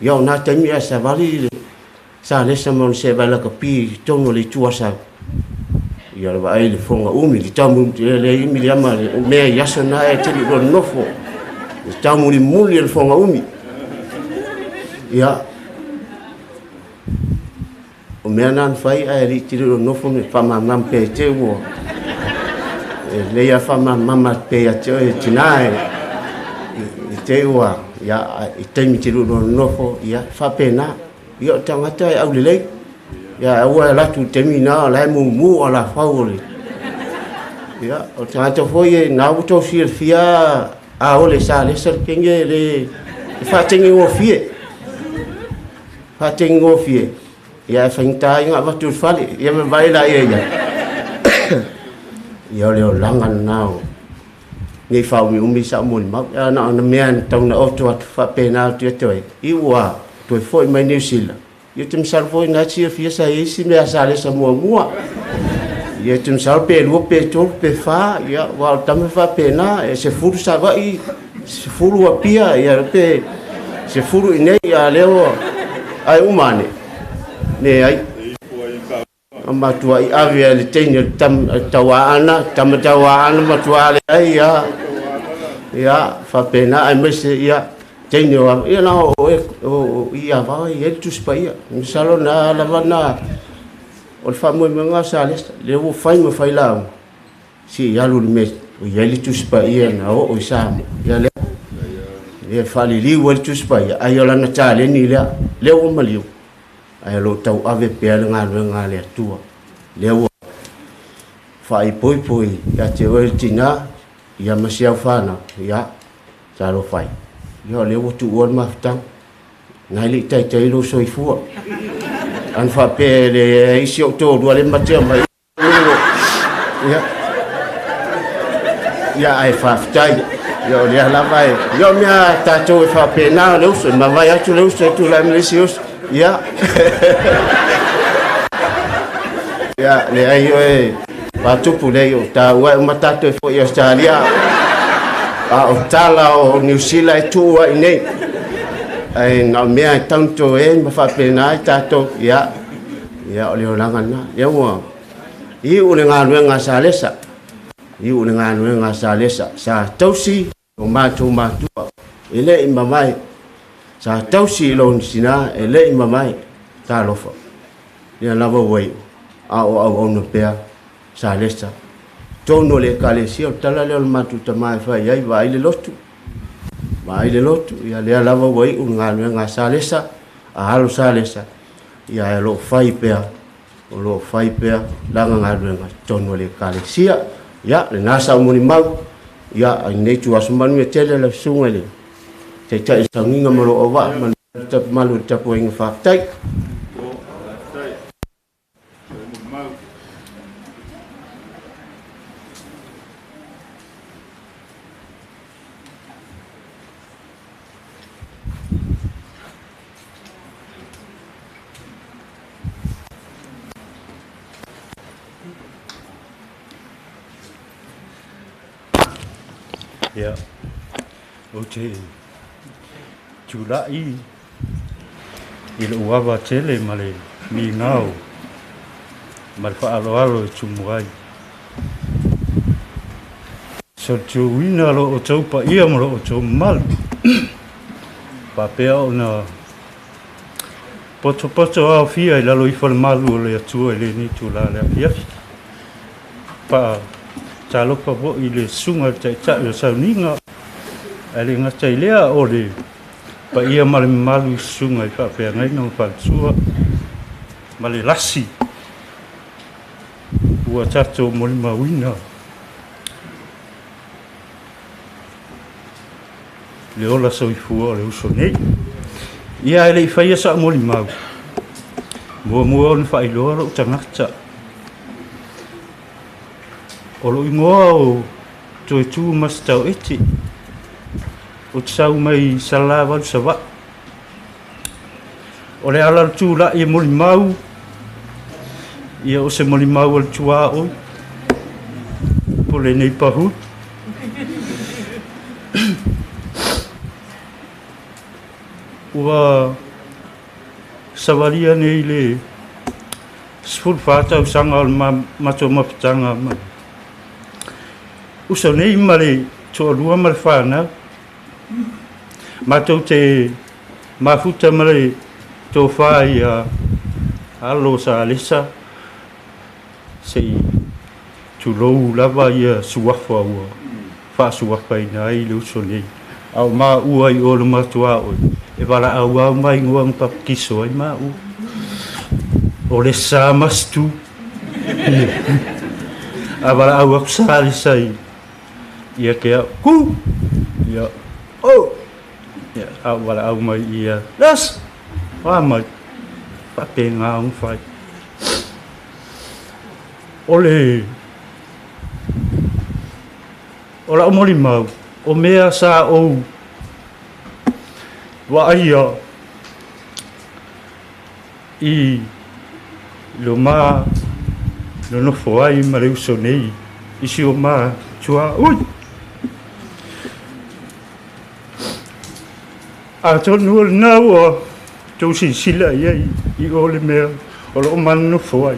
Ia o na taimi ae savali le Salesa ma ona se'e vai lakapi i totonu o le itu asau. Ia le vaai i le fofoga umi, le tau le imi le ama le mea i aso na e tele i nofo. Le tau mulimuli o le fofoga umi. Ia, o mea na na fai ae alii tele o nofo me whamamam pe te ua. E lei a whamamama pe a te oe tina e i te ua. Ia, i taimi te lulu o nofo, ia, whapena. Ia, o tangata e aulelei. Ia, aua e latu te taimi na, o lae mumu o la fau o le. Ia, o tagata foi e nā ua tau silafia a ole sa lesa le kenge le e whaatengigofie. Whaatengigofie. Ia e whaingata ai ngā watu le fale. Ia me vai la ia ia. Ia o le olaga lena o nei whaumi umi sa moli mau. Ia na ona mea na tau na oto atu whapena atu ia toe. I ua toe foi mai New Zealand. Ia te masalo foi na silafia sa i isi mea sa lesa muamua. Ia te masalo pe lua pe tolu pe whā, ia wa o tama whapena, e se furu sa vai, se furu apia, ia pe se furu i nei, a leo ai umane. Ne ai. A matua i ave a le teine o le tam, tauaana, tama tauaana matua ale ai, ia, ia, whapena ai maise, ia, teine o, ia na o, o, o, ia vao, ia le tusi paia. Masalo na lava na, o le faamoemoega o sa lesa, le ua fai ma fai lauga, si i alu le mea, o i ai le tusi paia na oo i Samoa. Ia lea, lea faaliliu ai le tusi paia, ai o lana taleni lea, lea ua maliu. Ae o lo o tauave pea le galuega a le Atua. Lea ua faaipoipo ia te oe le tinā, ia ma si au whanau, ia, talofa ai. Ia o lea ua tuua le mafutaga, na e le i taitai lou soifua. Ana faapea e leai isi ou toalua le matea mai. Ia, ia ae faafetai. Ia o lea lava e, ia o mea tatou e faapena o le uso, e mavae atu le uso e tulai ma le isi uso. Ia. Ia, leai oe, faatupu lea i o tāua e uma tatou e foi i Australia. A o tala o New Zealand e tuu ai nei. Ae na o mea e taunto e ma faapena ai tatou. Ia, ia o le olaga lena. Ia ua iu le galuega a Salesa. Iu le galuega a Salesa. Sa tausi o matou matua e le i mamae. Sa tausi i lona tinā e le i mamae. Talofa. Lea lava ua iu. A o auauna pea Salesa. Tonu o le ekalesia, o le tala lea o le matou tama e fai ai, vaai le lotu. Vaai le lotu, ia lea lava ua iu le galuega a Salesa, a alo Salesa, ia e o lo o fai pea, o lo o fai pea lana galuega i totonu o le ekalesia. Ia, lena sa ou molimau, ia, i lenei ituaso manuia tele lau susuga i le Taitai o le Sauniga ma lou auvaa, malu o le tapuaiga faafetai. Ia, ou te tulai i lou ava tele ma le migao ma le faaaloalo e tumu ai. Solituina lo outou paia ma lo outou mamalu. Faapea ona potopoto aofia i lalo ifo o le malu o le Atua i lenei itula i le afiafi. Faatalofa foi i le susuga i le Taitai o le Sauniga, ae le gata i lea o le paia ma le mamalu i susuga i faafeagaiga ma faletua ma le lasi ua tatou molimauina le ola soifua o le uso nei. Ia ae le i faia sa'u molimau, muamua ona faailoa lo'u tagata. O lo'u igoa o Toetu Masatauete, ou te sau mai Salelavalu Savaii. O le ala o le tulai e molimau, ia o se molimau a le tuaoi, po o lenei pahulu. Ua savalia nei le 14 tausaga o le matou mafutaga ma uso nei ma le toalua ma le fanau. Matou te mafuta ma le tofa ia Alo Salesa se i tulou lava ia suafa ua faasuafaina ai le uso nei. A o maua i o le matuaoi e valaau mai igoa na papatiso ai maua. O le sa mastu. A valaau aku Salesa i ia ke au ku. Ia o. Ia a valaau mai ia las. Wa mai. Faapena ona fai. O le o lau molimau, o mea sa ou vaaia i lo ma nonofo ai ma le uso nei i si o ma tuaoi. Atonu o lena ua tou silasila i ai i o le mea o loo ma nonofo ai.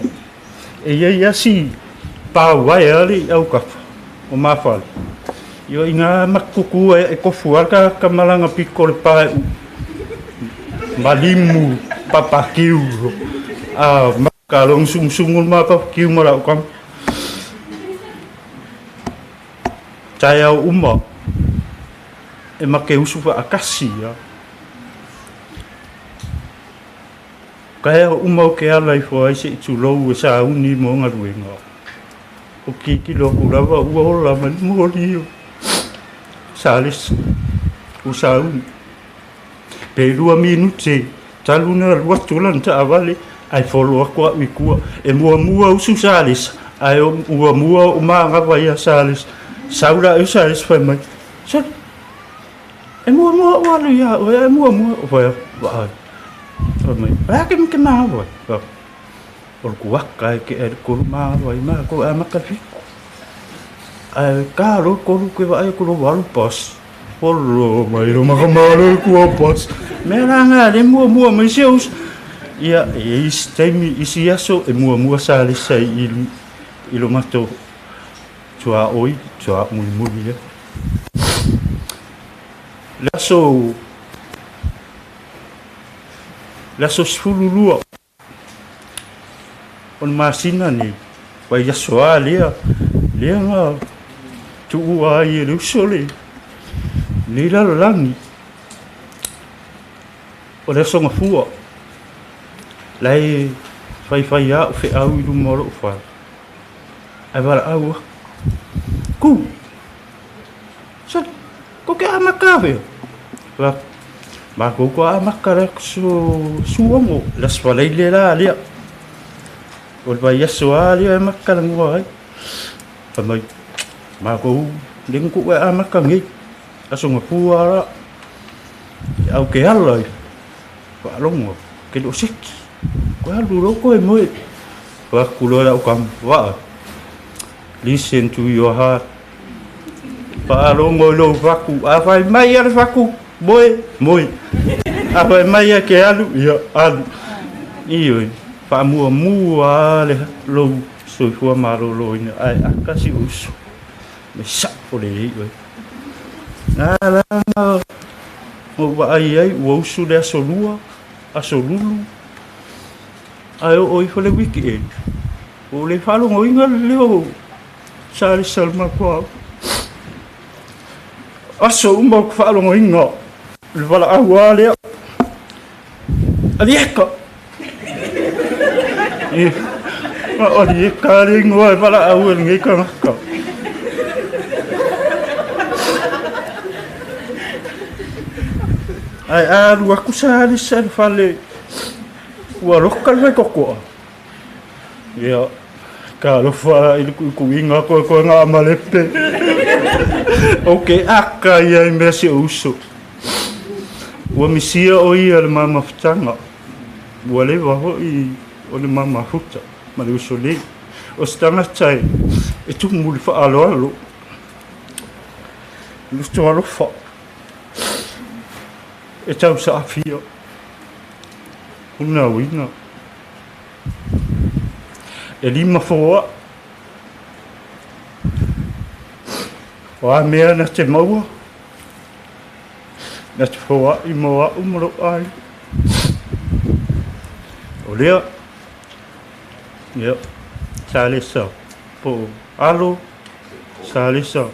E iai asi pauaea le i aukafa o mafale. Ia ina makuku e kofu ala ka malaga piko le pae u. Malimu papakiu. A makalong sungsungu ma papakiu ma lau kama. Taeao uma e make usu faakasi ia. Ka uma o ke ala i fo ai se i tulou e sauni mo galuega. O kikilo aku lava ua ola mai le moli o Salesa o sauni. Pe 2 minute talu na alu atu lana taavale ae folo aku a'u i tua. E muamua usu Salesa ae ua mua o magafa ia Salesa. Sau la e Salesa fai mai. Soli, e muamua o alu ia oe, e muamua o fai vaai. Fai mai, o le a ke ke magafa ai? O le kuaka e ke e le kolu magafa ai ma ko a maka fiku. Ae ka lo kolu ke vaai ko lo walu pas. Polo mai lo makamalo ku pas. Me la nga le muamua mai se us. Ia e isi taimi isi aso e muamua Salesa i lo matou tuaoi tua mulimuli ia. Le aso 12 o le masina nei, vai aso a lea nga tuua ai e le uso le nei lalolagi. O le aso gafua lae faifai a'u fe'au i luma o lo'u fale. Ae valaau aku. Ku. Sali, ko ke amaka fea. Va, ma ko amaka le so suongo, las falei le la lea. O le vai aso a lea e maka la ngua ai. Fa mai, ma ko le ngu e amaka ngi. Aso ngafua la. Au ke ala i. Fa longo, ke lo siki. Ko alu lo ko e moe. Fa kulo la o kam, va. Listen to your heart. Whaalongo i lou faku. A whai mai a le faku. Moe, moe. A whai mai a ke alu. Ia, alu. Ioi. Whaamua mua le lou soifua malōlōina. Ae akasi uso. Me saʻo lelei oe. Na la na ou vaai ai ua usu le aso lua, aso lulu, ae oo ifo le wikendi, ua ou le faalogoina le leo o Salesa le mapuaaga. Aso uma ou te faalogoina le valaau lava lea, Alieka! Na o Alieka le igoa e valaau e lenei tagata. Ae a alu atu Salesa i le fale, ua loka le faitotoa. Ia, talofa i le tuituiga toetoega a Malepe. Ou te aka ia i mea si ou uso. Ua misia o ia le mamafutaga. Ua leva foi o le mamafuta ma le uso nei. O se tagata e tumu i le faaaloalo. Loto alofa e tausaafia. Una uiga. E lima foa. O a mea na te maua, na te foaʻi mo aʻu ma lou aiga. O lea, ia, Salesa po o Alo Salesa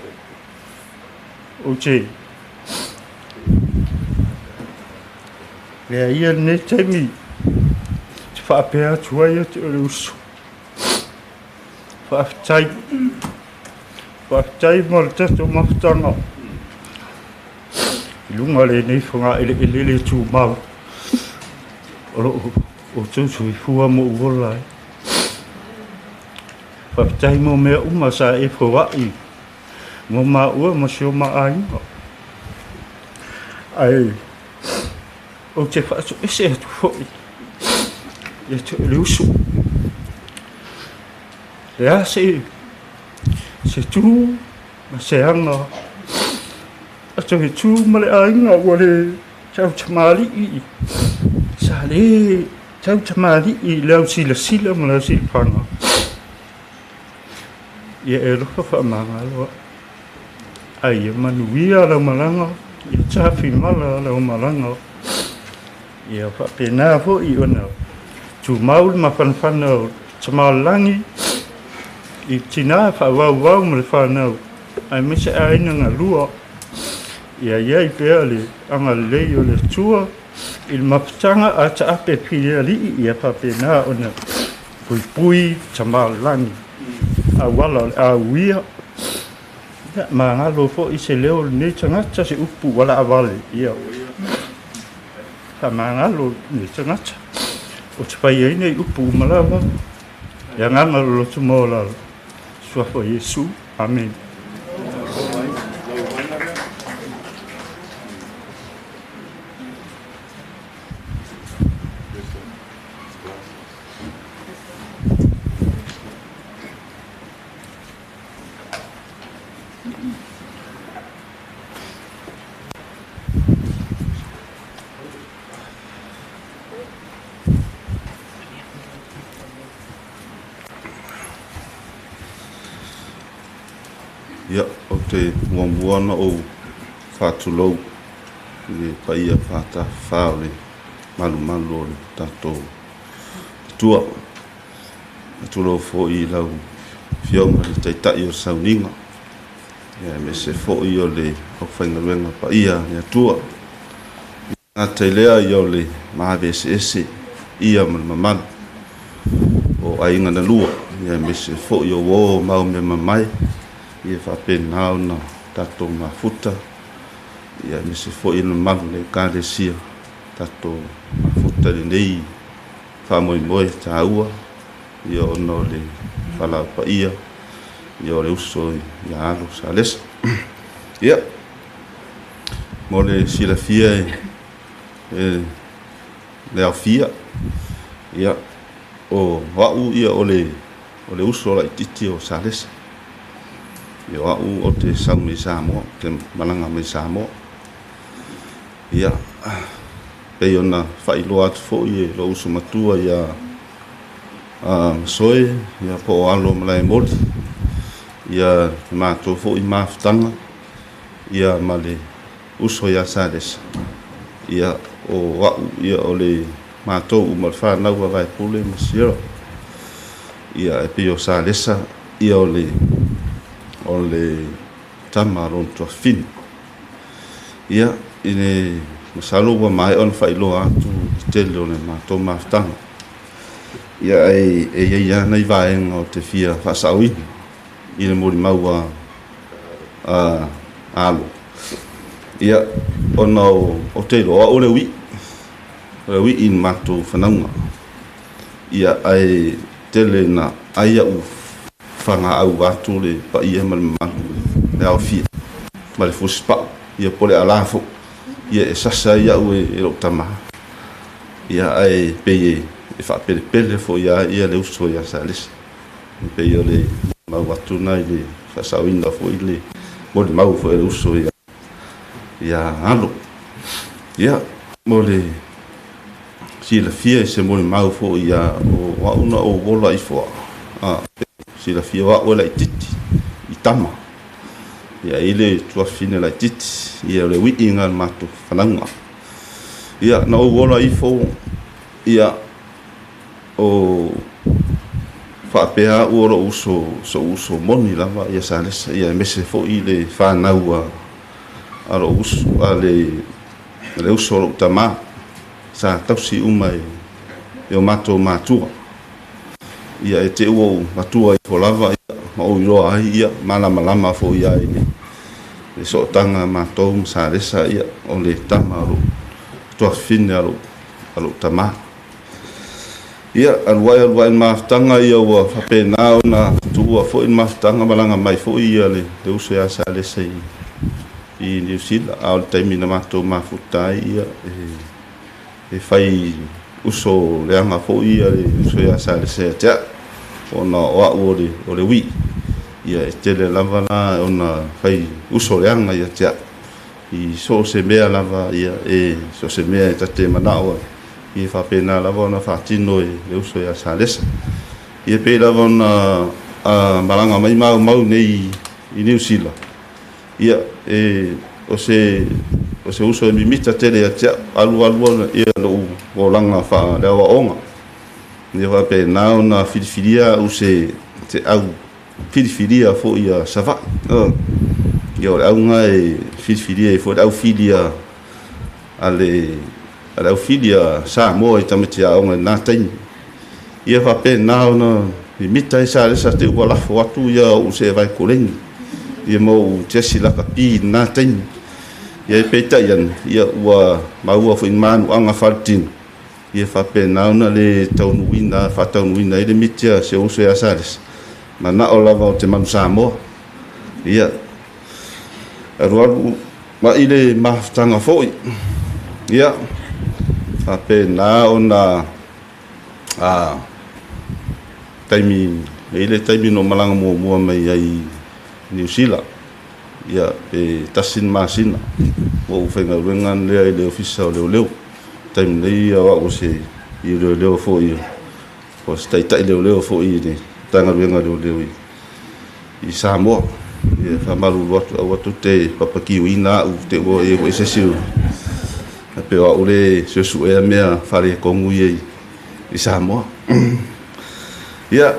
ou te Lea ia lenei taimi te faapea atu ai ia te oe le uso. Faafetai. Faafetai mo le tatou mafutaga i luga o lenei fogaeleele le tumau o lo o outou soifua ma ou ola ai. Faafetai mo mea uma sa e foai mo maua ma si o ma aiga. Ae ou te faatoese atu foi ia te oe le uso. Le a se, se tu ma se aga a toe tu ma le aiga ua le tautamalii sa le tautamalii i le ausilasila ma le ausilafaga. Ia e alofa faamagalo au. Ai ia manuia lau malaga, ia tafimala lau malaga. Ia faapena foi ona tumau le mafanafana o Tama o le Lagi i tina faavauvau ma le fanau, aemaise aiga galua. Ia i ai pea le agalelei o le Atua i le mafutaga a taape pilialii, ia faapena ona puipui Tama o le Lagi auala o le auia. Ia, magalo foi se leo o lenei tagata, se upu ua laavale. Ia, faamagalo lenei tagata. Ou te fai ai nei upu uma lava. Le agaga o le loto maualalo. Suafa o Iesu. Amene. Ia, ou te muamua ona ou faatulou i le paia faatafafa o le malumalu o le tatou Atua. Faatulou foi i lau Afioga i le Taitai o le Sauniga, aemaise foi o le aufaigaluega paia a le Atua. E le gata i lea ia o le maave eseese ia ma le mamalu o aiga na lua, aemaise foi o uo ma au mea mamae, ia faapena ona tatou mafuta, aemaise foi o le mamalu o le Ekalesia, tatou mafuta i lenei faamoemoe taua, ia ona o le valaau paia, ia o le uso ia Alo Salesa. Ia, mo le silafia e le aofia, ia, o au ia o le uso laitiiti o Salesa. Ia, o au ou te sau mai Samoa, ou te malaga mai Samoa. Ia, pei ona faailoa atu foi e lou uso matua ia Masoe, ia po o Alo Malaemoli. Ia le matou foi mafutaga ia ma le uso ia Salesa, ia o a'u ia o le matou uma le fanau a Vaepule ma Sierra. Ia e pei o Salesa ia o le o le tama a lona tuafafine. Ia i le masalo ua maea ona faailoa atu le tele o le matou mafutaga. Ia ae e i ai lava nai vaega ou te fia faasaoina i le molimau a a Alo. Ia ona ou te iloa o au o le ui'i, o le ui'i i le matou fanauga. Ia ae tele ina ai a'u fagaau vaeatu le paia ma le mamalu i le aofia ma le fusipa'u, ia po o le alā foi, ia e sasa ai a'u e lo'u tamā. Ia ae pei e faapelepele foi lava ia le uso ia Salesa. E pei o le molimau atu lena i le faasaoina foi le molimau foi a le uso ia Alo. Ia, mo le silafia i se molimau foi ia o a'u na ou ola ifo a silafia o a'u e laitiiti i tama. Ia e i ai le tuafafine laitiiti, ia o le ui'iga o le matou fanauga. Ia na ou ola ifo ia o faapea a'u o lo'u uso so'u uso moni lava ia Salesa ia aemaise foi le fanau a a lo'u uso a le le uso a lo'u tamā sa tausi uma e e o matou matua. Ia e te i ua ou matua ifo lava ia ma ou iloa ai ia malamalama foi lava i le le sootaga a matou ma Salesa ia o le tama o lo'u tuafafine a lo'u a lo'u tamā. Ia, alu ae alu ae i le mafutaga ia ua faapena ona tuua foi le mafutaga malaga mai foi ia le le uso ia Salesa i i Niu Sila, a o le taimi na matou mafuta ai ia e fai uso leaga foi ia le uso ia Salesa ia te a'u ona o a'u o le o le ui'i. Ia e tele lava la ona fai uso leaga ia te a'u i so o se mea lava ia e so o se mea e ta te mana'o ai ia faapena lava ona faatino e le uso ia Salesa. Ia pei lava ona malaga mai maumau nei i Niu Sila, ia e o se o se uso e mimita tele ia te a'u, alu alu ia lo'u olaga faaleaoaoga. Ia faapena ona filifilia a'u se se au filifilia foi ia Savaii. Ia o le auga e filifilia ai foi le au fili a a le a le au fili a Samoa i tamaiti aoga i lena taimi. Ia faapena ona mimita ai Salesa te i ua lafo atu ia o'u seevae koleni ia ma o'u tiasi lakapi i lena taimi. Ia peitai ane, ia ua maua foi i manu'aga faaletino, ia faapena ona le taunuuina faataunuuina ai le miti a si ou uso ia Salesa, mana'o lava o te manu Samoa. Ia alualu ma'i le mafutaga foi, ia faapena ona a taimi e i ai le taimi na ou malaga muamua mai ai i Niu Sila, ia pe tasi le masina ua ou faigaluega lea i le Ofisa o Leoleo. Taimi nei o a'u o se i leoleo foi o se taitai leoleo foi i le Matagaluega o Leoleo i i Samoa. Ia e faamalulu atu aua tou te papakiuina a'u te ua i ai foi se isi faapea o a'u le suesuea mea faaletonu ia i Samoa. Ia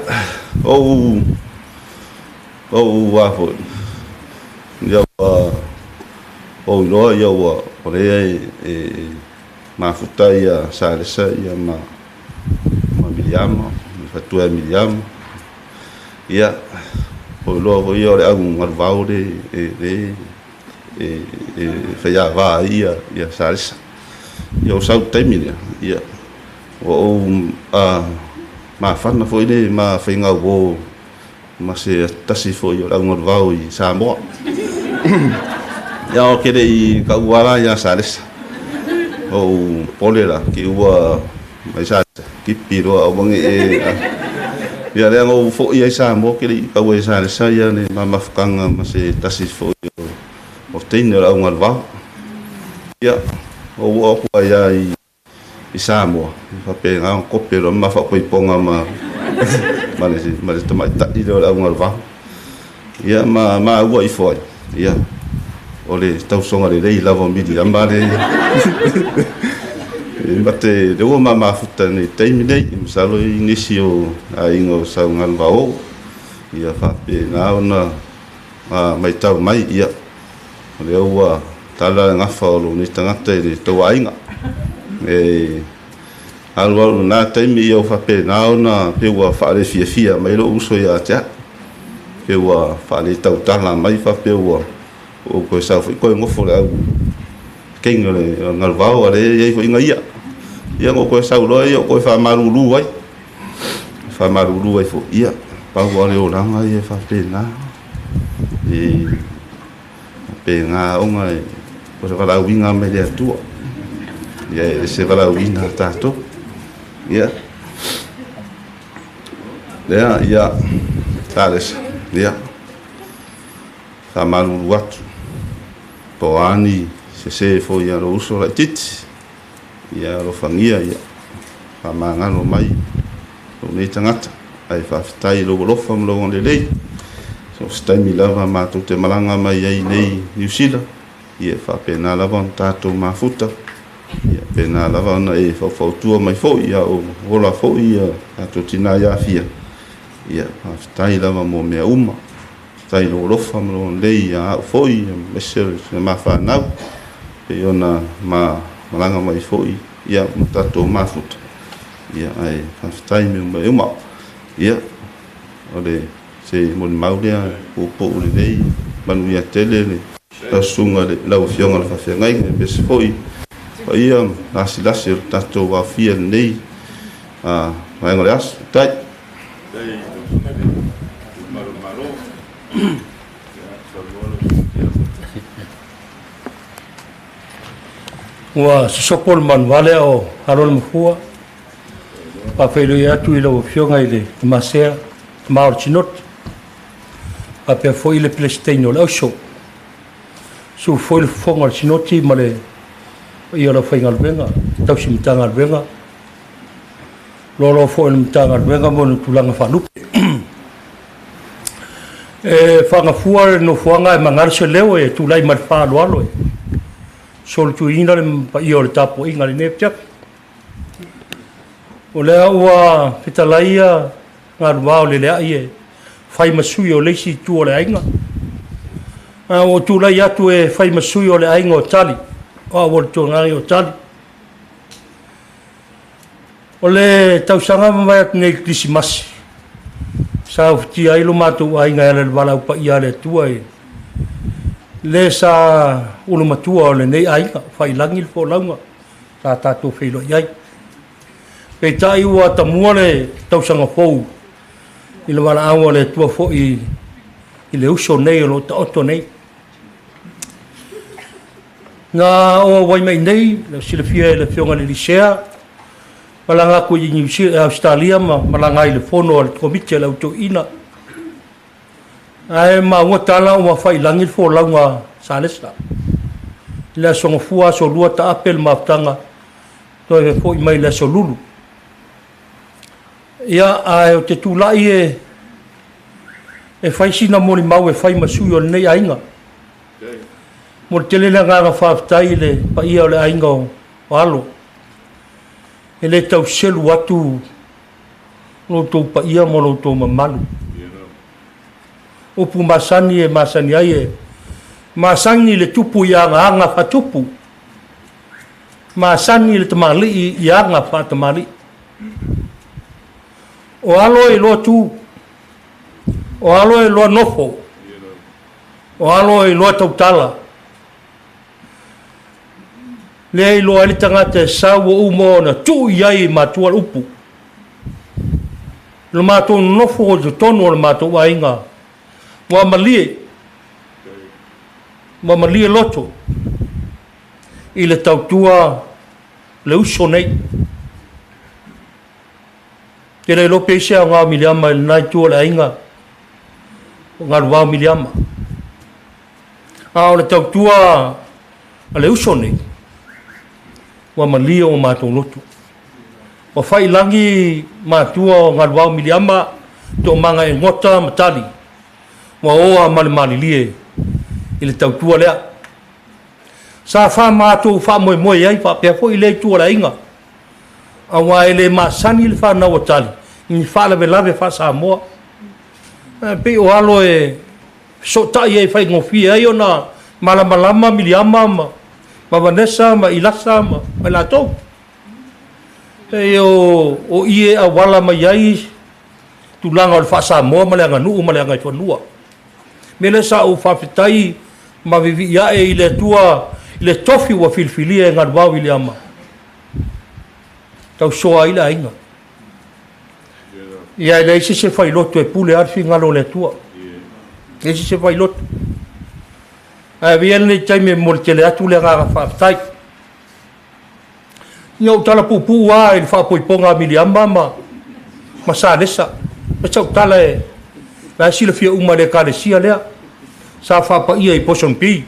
ou ou a foi ia ua ou iloa ia ua o lea e mafuta ia Salesa ia ma ma Miliama, le faletua ia Miliama. Ia, ua ou iloa foi ia o le au galuvao le e e e faiava ai ia ia Salesa. Ia o sau i le taimi lea, ia ua ou mafana foi le ma faiga uo ma se tasi foi o le au galuvao i Samoa. Ia ou te le i taua la ia Salesa. Ou pole la ki ua mai Salesa tipi loa aua ne i e Ia lea na ou fo'i ai Samoa ou te le i taua ia Salesa ia le ma mafutaga ma se tasi foi o teine o le au galuvao. Ia ou oo atu ai lava i i Samoa, e faapena ona kope loa ma faapoipoga ma ma le ma le tamaitai lea o le augaluvao. Ia ma maua ifo ai, ia, o le tausoga lelei lava o Miliama le e mate le ua ma mafuta nei taimi nei, masalo i nisi o aiga o Saugalevao, ia faapena ona matau mai, ia, o lea ua tala le gafa o lou nei tagata i le tou aiga. E alu alu lena taimi, ia ua faapena ona pei ua faalefiafia mai lou uso ia te au. Pei ua faaletautala mai faapea ua ou toe sau foi toe nofo le au kegi o le galuvao a lea e i ai foi ia. Ia na ou toe sau loa ia ou toe faamalulu ai. Faamalulu ai foi, ia, pau lava o le olaga ia e faapena. E faapena ona o se valaauina mai le Atua. Ia e se valaauina a tatou. Ia. Lea, ia, Salesa, ia, faamalulu atu, po o a ni sese foi a lou uso laitiiti, ia alofagia, ia, faamagalo mai lou nei tagata, ae faafetai i lou alofa ma lou agalelei. So o se taimi lava matou te malaga mai ai nei Niu Sila, ia e faapena lava ona tatou mafuta, ia faapena lava ona e faufautua mai foi, a o ola foi ia tatou tina ia Afia. Ia faafetai lava mo mea uma. Faafetai i lou alofa ma lou agalelei ia au foi, aemaise o le ma fanau, pei ona ma malaga mai foi ia ma tatou mafuta. Ia ae faafetai mea uma e uma. Ia o le se molimau lea puupuu lelei, manuia tele le lau susuga i lau Afioga i le Faafeagaiga, aemaise foi paia ma lasilasi o le tatou aofia i lenei vaega o le aso. Tai. Ua sosopo le manuvale o alo le mafua. Faafeiloai atu i lau Afioga i le Tamasea, Tama o le Sinoti, faapea foi le Peresetene o le Auso. Susu foi le fofoga o le Sinoti ma le paia o le aufaigaluega, tausi Matagaluega, loaloa foi o le Matagaluega ma ona tulaga faalupe. E faagafua le nofoaga e magalo se leo e tulai ma le faaaloalo e solituina le paia o le tapuaiga i lenei afiafi. O lea ua fetalai ia galuvao o Leleai e fai ma sui o le isi itu o le aiga. A ua tulai atu e fai ma sui o le aiga o Tali, o au o le tuagage o Tali. O le tausaga mavae atu nei i le Kerisimasi, sa ufitia ai lo matou aiga e ala i le valaau paia a le Atua i le sa ulumatua o lenei aiga, Faiilagi le folauga sa tatou feiloai ai. Peitai ua tamua le tausaga fou i le valaau a le Atua foi i le uso nei o lo o taoto nei. Na o auai mai nei, le silafia e le Afioga i le Elisea, malaga atu i New Zealand, Australia ma malaga ai i le fono a le Komiti a le Au Toeaina. Ae maua tala ua faiilagi le folauga a Salesa. I le aso Gafua, aso Lua taape le mafutaga, toe foi mai i le aso Lulu. Ia, ae ou te tulai e e fai sina molimau e fai ma sui o lenei aiga. Momoli tele le agaga faafetai i le paia o le aiga o Alo. E le tau selu atu lo outou paia ma lo outou mamalu. Upu masani e masani ai e masani le tupu i agaaga faatupu, masani le tamalii i aga faatamalii. O alo e iloa tu, o alo e iloa nofo, o alo e iloa tautala. Lea e iloa ai le tagata e sau ua uma ona tuu i ai i matua le upu. I lo matou nonofo i totonu o le matou aiga, ua malie, ua malie loto i le tautua le uso nei. Te le iloa pe i se aoga o Miliama i lena itu o le aiga o Galuvao Miliama. A o le tautua a le uso nei, ua malie o matou loto. Ua faiilagi matua o Galuvao Miliama, Toomaga e Gota ma Tali. Ua o a ma le malilie i le tautua lea. Sa faamatou faamoemoe ai faapea foi lea itu o le aiga, aua e le masani le fanau a Tali i ni faalavelave faa-Samoa. E pei o alo e fesootai ai e faigofie ai ona malamalama Miliama ma Vanessa ma Ilasa ma i latou. E o i e auala mai ai tulaga o le faa-Samoa ma le aganuu ma le agaifanua. Mea lea sa ou faafetai ma vivii ae i le Atua i le tofi ua filifilia e Galuvao Viliama tausoa ai le aiga. Ia e leai se failoto e pule lava le finagalo o le Atua. E leai se failoto. Ae avea lenei taimi e momoli tele atu le agaga faafetai. Ia ou tala puupuu lava i le faapoipoga a Miliama ma Salesa. O sau tala e la e silafia uma e le Ekalesia lea. Sa faapaia i Ponsonby.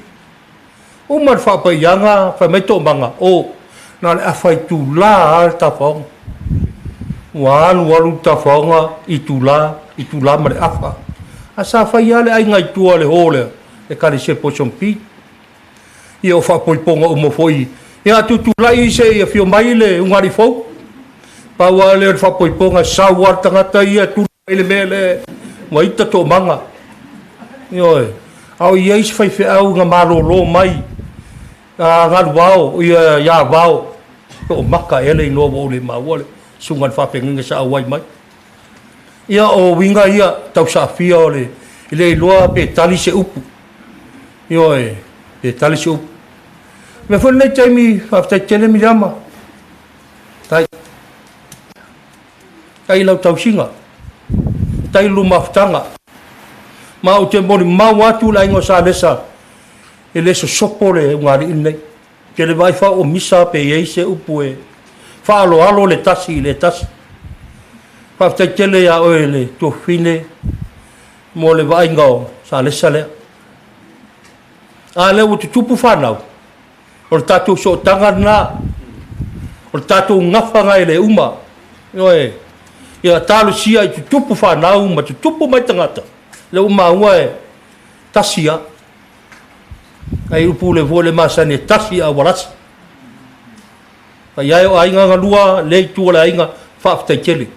Uma le faapaiaga, fai mai Toomaga, o, na o le afa itula lava le tafaoga. Ua alu alu le tafaoga itula, itula ma le afa. A sa fai lava le aiga i tua o le hall lea, Ekalesia Ponsonby. Ia o faapoipoga uma foi. Ia tutulai se i afio mai le ugali fou. Pau lava lea o le faapoipoga, sau lava le tagata ia tuli mai le mea lea ua ita Toomaga. Ioe, a o i ai se faifeau na malolo mai a Galuvao, ia ia Vao, Toomaka ea le igoa ua ou le maua le susuga i le faafeagaiga sa auai mai. Ia o uiga ia tausaafia o le e le iloa pe tali se upu. Ioe, pe tali se upu. Mea foi lenei taimi, faafetai tele Miliama. Tai. Tai lau tausiga. Tai lu mafutaga. Ma ou te molimau atu le aiga o Salesa e le sosopo le ugalii lenei. Ke le vaai fao o misa pe i ai se upu e faaloalo le tasi i le tasi. Faafetai tele ia oe le tuafafine mo le vaaiga o Salesa lea. A lea ua tutupu fanau, o le tatou sootaga lena, o le tatou gafa e le uma. Ioe, ia talosia i tutupu fanau ma tutupu mai tagata, lea ua maua e tasi lava. Ai upu le fua le masani e tasi a ua lasi. Paia e o aiga galua, le itu o le aiga, faafetai tele.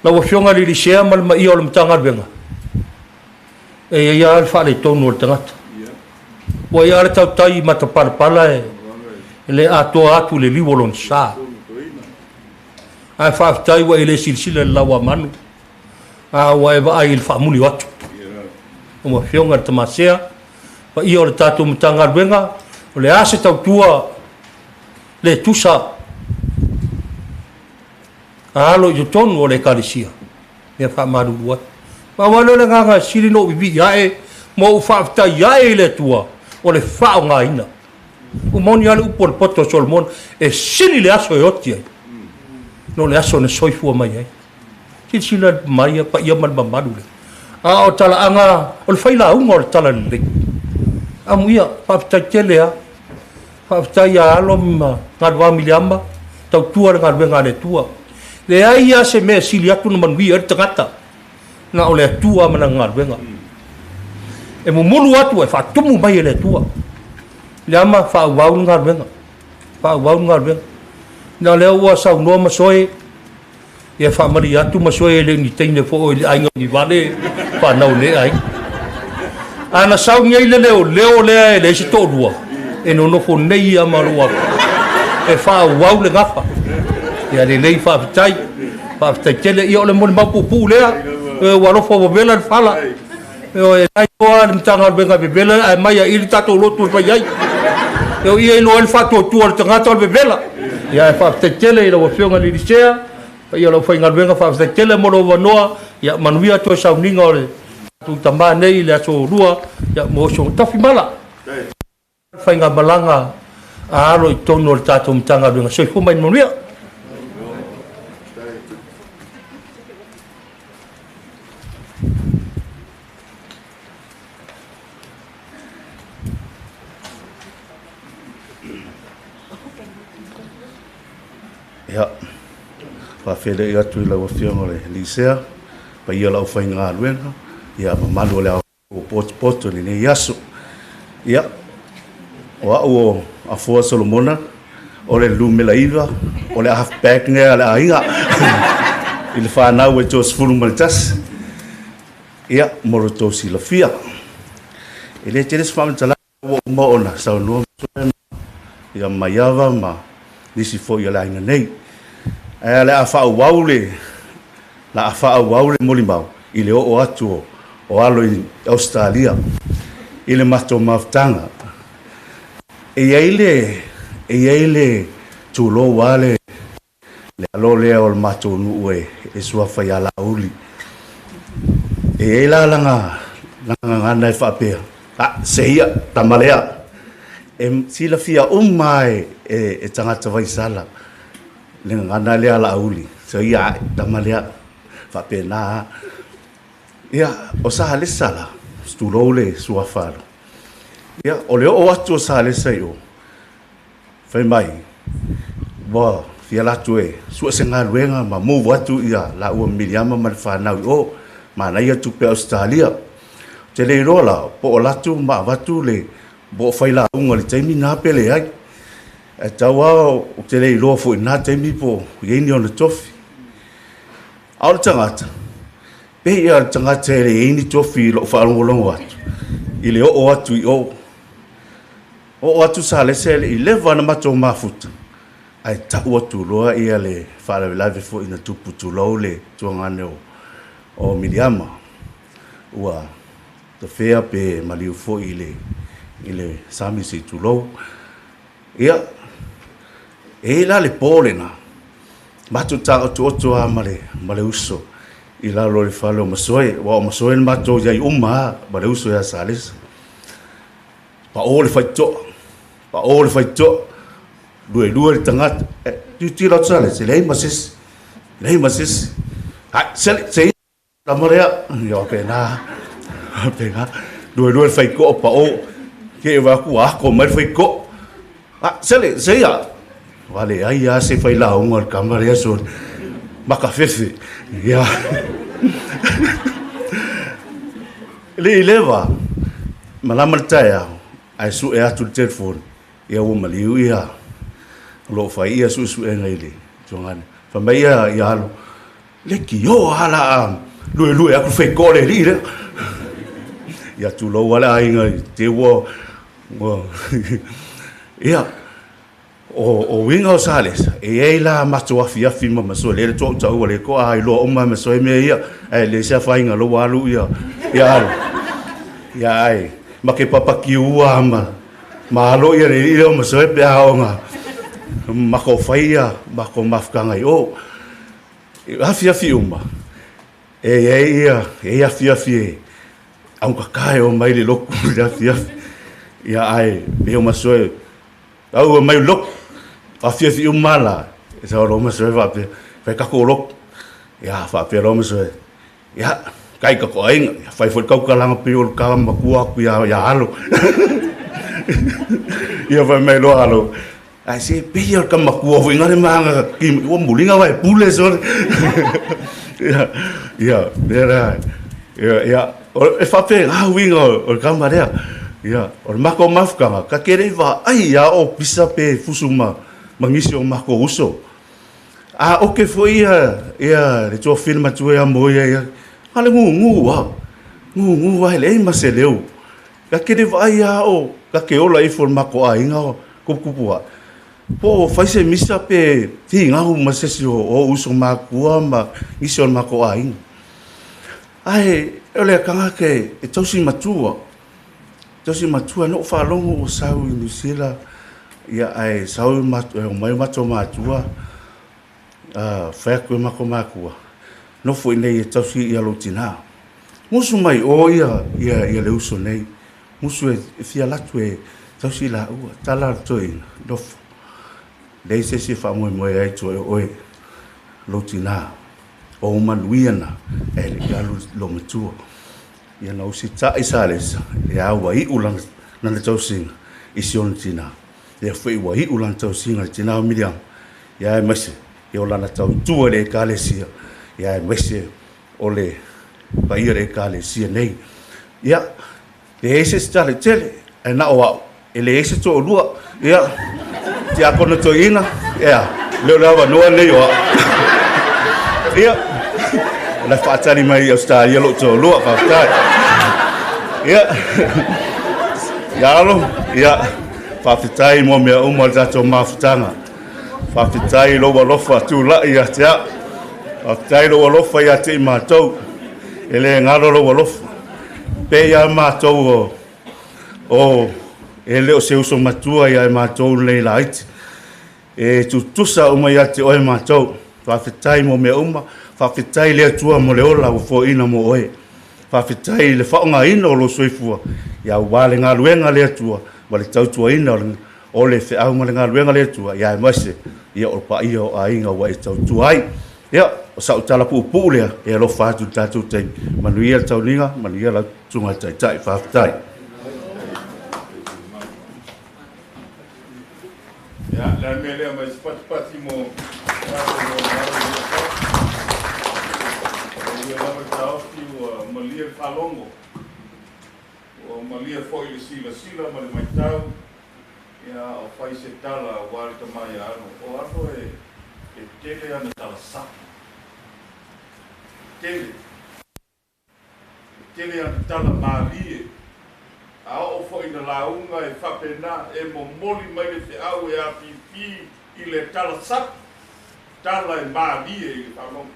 Lau Afioga i le Elisea ma le maia o le Matagaluega, e i ai lava le faaletonu o le tagata. Ua i ai lava le tautai matapalapala e le atoa atu le liu o lona sa. Ae faafetai ua e le silasila i le lau a manu, a ua e vaai i le faamuli o atu. Lau Afioga i le Tamasea, paia o le tatou Matagaluega, o le a se tautua le tusa a alo i totonu o le Ekalesia, mea faamalulu atu. Pau lava lea o le agaga e sili ona ou vivii ae ma ou faafetai ae i le Atua o le faaaogaina. Ua moni lava le upu a le poto a Solomona, e sili le aso e oti ai no le aso na soifua mai ai. Silasila mai paia ma le mamalu lea. A o talaaga o le failauga o le tala lelei. Amuia, faafetai tele lava. Faafetai ia alo ma Galuvao Miliama, tautua le galuega a le Atua. Leai lava se mea e sili atu na manuia ai le tagata na o le Atua ma lana galuega. E mumulu atu e faatumu mai e le Atua. Miliama, faaauau le galuega. Faaauau le galuega. Na lea ua saunoa Masoe, ia faamalie atu Masoe e le o ni teine foi i le aiga ni vale fanau le aiga. A na sau nei le leoleo lea e leai se toalua, e nonofo nei ia ma lou atu e faaauau le gafa. Ia lelei, faafetai, faafetai tele. Ia o le molimau puupuu lea, ua alofa ua vevela le fala. E lai loa le Matagaluega e vevela ae mai ai le tatou lotu e fai ai. E o ia iloa ai le faatuatua o le tagata o le vevela. Ia ae faafetai tele i lau Afioga i le Elisea, paia o lau faigaluega, faafetai tele mo lou avanoa. Ia manuia toe sauniga o le tatou tamā nei i le aso 2, ia mo so tafimala. Faigamalaga a alo i totonu o le tatou Matagaluega. Soifua ma ia manuia. Ia, faafeiloai atu i lau Afioga i le Elisea, paia o le aufaigaluega, Ia mamalu o le ua potopoto i lenei aso. Ia, o au o Afoa Solomona, o le numera 9, o le halfback lea a le aiga i le fanau e 21. Ia, mo lo outou silafia. E le tele se faamatalaga ua uma ona saunoa ia Maiava ma nisi foi o le aiga nei. Ae o le a faaauau le la a faaauau le molimau i le oo atu o alo i Ausetalia i le matou mafutaga. E i ai le tulou lava le alo lea o le matou nuu e suafa ia Laauli. E i ai la lana gagana e faapea, A, se ia, tama lea. E silafia uma lava e tagata vaisala le gagana lea a Laauli, se ia ae, tama lea, faapena lava. Ia, o Salesa la, tulou le suafa alo, ia, o le oo atu o Salesa i o, fai mai, ua fia alu atu e sue se galuega ma move atu ia laua Miliama ma le fanau i o, manaia tupe a Ausetalia. Ou te le iloa la, po o alu atu ma avatu le, po o fai lauga i le taimi lena pe leai. Ae tau lava ou te le iloa foi i lena taimi po o i ai ni ona tofi. A o le tagata, pei lava o le tagata e leai ni tofi i lou faalogologo atu, i le oo atu i o. Oo atu Salesa e le i leva ona matou mafuta, ae tau atu loa ia le faalavelave foi na tupu tulou le tuagane o Miliama. Ua tafea pe maliu foi i le sami se i tulou. Ia, e i ai la le po lena, matou taotooto lava ma le uso i lalo o le fale o Masoe, aua o Masoe na matou i ai uma lava ma le uso ia Salesa. Pao le faitotoa, pao le faitotoa, luelue le tagata. E, tilotilo atu Salesa, e leai ma se isi, leai ma se isi. Ai, sele, se tama lea, ia faapena, faapena. Luelue le faitotoa, pao, te i vaai atu ua ako mai le faitotoa. A, sele, se ia. Ua leai lava se failauga o le tama lea sole. Makafefe. Ia. Le i leva, malama le taeao, ae sue atu le telefoni, ia ua maliu ia, o lo o fai ia suesuega i le tuagane. Fai mai ia ia Alo, leitioa lava la a luelue atu le faitotoa le alii lea. Ia tulou lava le aiga i te ua, ua ia, O uiga o Salesa, e i ai la matou afiafi ma masoe, lea le toa taua le toa ai loa uma masoe mea ia, ae le se afaina lo ua alu ia, ia alu. Ia ai, ma ke papakiua ma, ma alo ia le ile o masoe pe a ona, ma ko fai ia, ma ko mafutanga i o. Afiafi uma, e i ai ia, e i afiafi e, augata e o mai le lotu i le afiafi. Ia ai, pe o masoe, Au e mai lotu, afiafi uma la, e sau loa masoe faapea, fai tatou lotu. Ia, faapea loa masoe, ia, kai tatou aiga, ia, fai foi le tautalaga pei o le tala matua atu ia Alo. Ia fai mai loa Alo, ae se pei o le tama matua foi na le maga ki, ua muliga vae pule sole. Ia, ia, lea la, ia, ia, e faapena uiga o le tama lea. Ia, o le matou mafutaga, ta te le i vaai ia o pisa pe fusu ma nisi o matou uso. A oke foi ia, ia le tuafafine matua ia Moia ia, a le gugu lava, gugu lava e leai ma se leo. Ta te le vaai ia o, ta te ola ifo i le matou aiga o tuputupu ae. Po o fai se misa pe finau ma se isi o uso matua ma nisi o le matou aiga. Ae o le tagata e tausi matua, tausi matua na ou faalogo ua sau i Niu Sila, ia ae sau e omai o matou matua, fai atu e matou matua, nofo i inei e tausi ia lou tina. Musu mai o ia, ia, ia le uso nei, musu e fia alu atu e tausi laua, tala le toeaina, nofo. Leai se isi e faamoemoe ai tua i o oe, lou tina. O ou manuia na, e le i alu lou matua. Ia na usitai Salesa, ia ua iu lana tausiga i si ona tina. Lea foi ua iu lana tausiga i le tina o Miliama, ia aemaise ia o lana tautua i le Ekalesia, ia aemaise o le paia o le Ekalesia nei. Ia, e leai se isi tala tele, ae na o a'u, e leai se to'alua. Ia, tiakono toeaina, ia, le o le avanoa lenei o a'u. Ia, o la e faatali mai i Ausetalia lo'u toalua, faafetai. Ia, ia alo, ia, faafetai mo mea uma o le tatou mafutaga. Faafetai i lou alofa tulai ia te a'u. Faafetai i lou alofa ia te i matou. E le galo lou alofa. Pei lava matou o, o e le o se uso matua ia i matou nei laiti. E tutusa uma ia te oe matou. Faafetai mo mea uma. Faafetai i le Atua mo le ola ua foaiina mo oe. Faafetai i le faaaogaina o lou soifua ia aua le galuega a le Atua ma le tautuaina o le o le feau ma le galuega a le Atua, ia aemaise ia o paia o aiga ua e tautua ai. Ia, o sau tala puupuu lea, e alofa atu i le tatou taimi. Manuia le tauniga, manuia lau Susuga i le Taitai. Faafetai. Ia, le a le mea lea mai se patipati mo tatou molimau i lenei aso. E ui lava le taofi ua malie le faalogo, ua malie foi le silasila ma le matau, ia a o fai se tala aua le tama ia Alo. O Alo e, e tele ana tala sapi. Tele. E tele ana tala malie. A oo foi ina lauga e faapena, e momoli mai le feau e afifi i le tala sapi, tala e malie i le faalogo.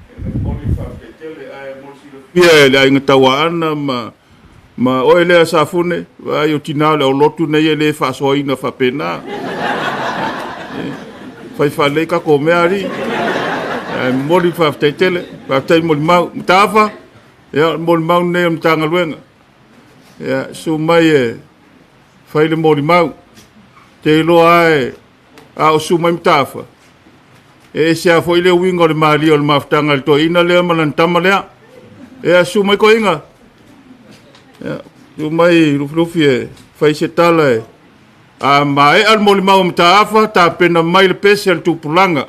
E momoli le faafetai tele, ae mo le silafia e le aiga Tauaana ma ma oe lea Safune, vaai o tina o le aulotu nei e le faasoaina faapena. Fai faalelei tatou mea alii. Ae momoli le faafetai tele, faafetai molimau. Mataafa, ia o le molimau lenei o le Matagaluega. Ia, susu mai e fai le molimau. Te iloa lava e a o susu mai Mataafa, e ese lava foi le uiga o le malie o le mafutaga i le toeaina lea ma lana tama lea. Ia, susu mai toeaina. Ia, susu mai Lufilufi e fai se tala e a maea le molimau a Mataafa, tapena mai le pese a le tupulaga.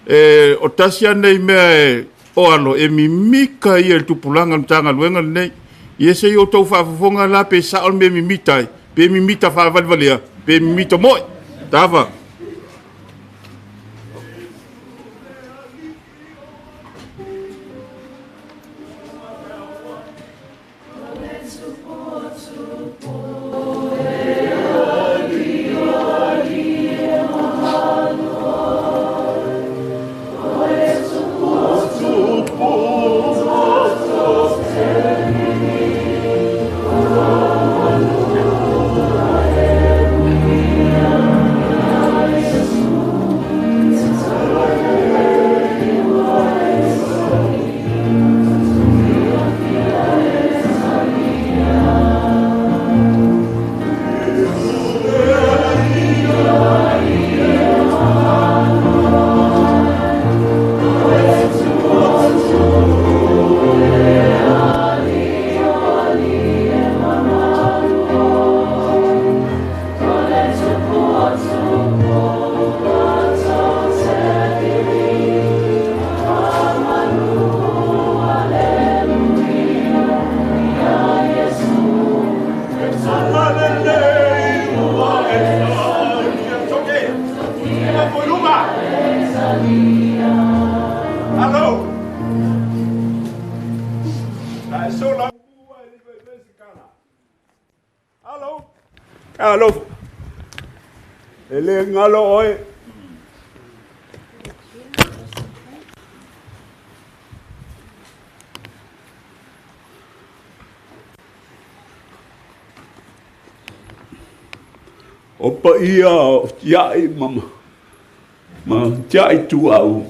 E, o tasi lava lenei mea e o alo, e mimita ia i le tupulaga o le Matagaluega lenei. Ia se i outou faafofoga la pe sao le mea e mimita ai, pe mimita faavalevalea, pe mimita moi. Tava. Alofa. E le galo oe. O paia o tiai ma, ma tiai tuau.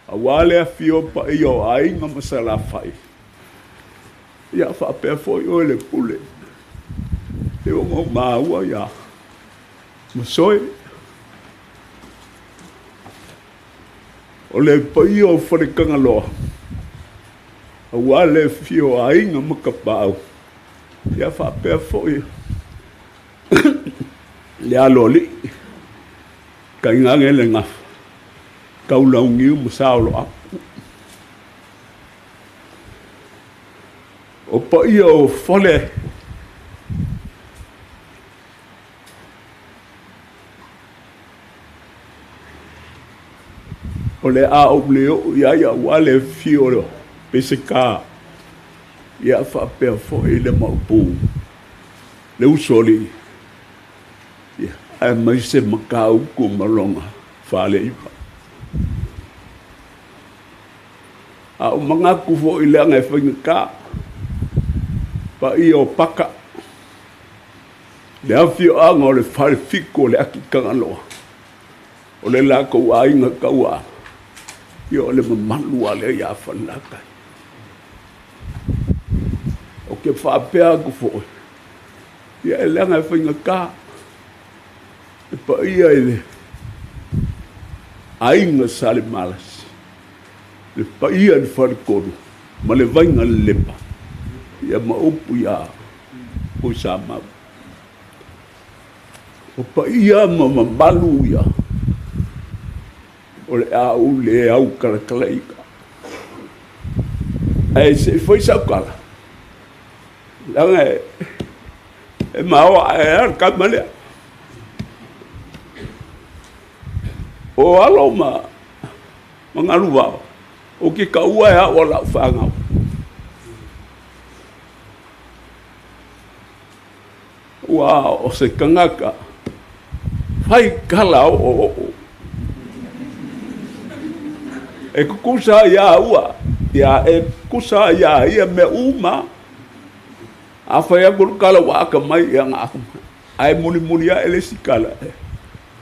Aua le afio o paia o aiga ma Salafai. Ia faapea foi oe le pule. E ona o maua ia Masoe. O le paia o Faletagaloa, aua le afio o aiga ma Tapaau. Ia faapea foi le aloalii, tainane le gafa, Taulauniu ma Saoloau. paia o fale o le a ou le oo i ai aua le afio o Peseta ia faapea foi le Maopu le usoalii ia aemaise Matautu ma lona faleiva. A ou manatu foi leaga e faigata paia o Paka, le afioaga o le Falefitu o le Atitagaloa, o le latou aiga tauaa, ia o le mamalu lava lea ia Falelatai. Ou te faapea atu foi, ia e leaga e faigata le paia i le aiga Salemalasi, le paia i le Faletolu ma le Vaiga Lelepa, ia ma upu ia Tuisamau. O paia ma mamalu ia o le a ou le autalatalaina. Ae se i fai sau tala, leaga e maoa ae a le tama lea. O alo ma Galuvao, ou te taua e au a lau fanau. Ua o se tagata fai tala oooo. E tutusa ia ua, ia e tutusa ia ia mea uma. A fai atu le tala ua atamai ia na atamai. Ae mulimuli ae le isi tala,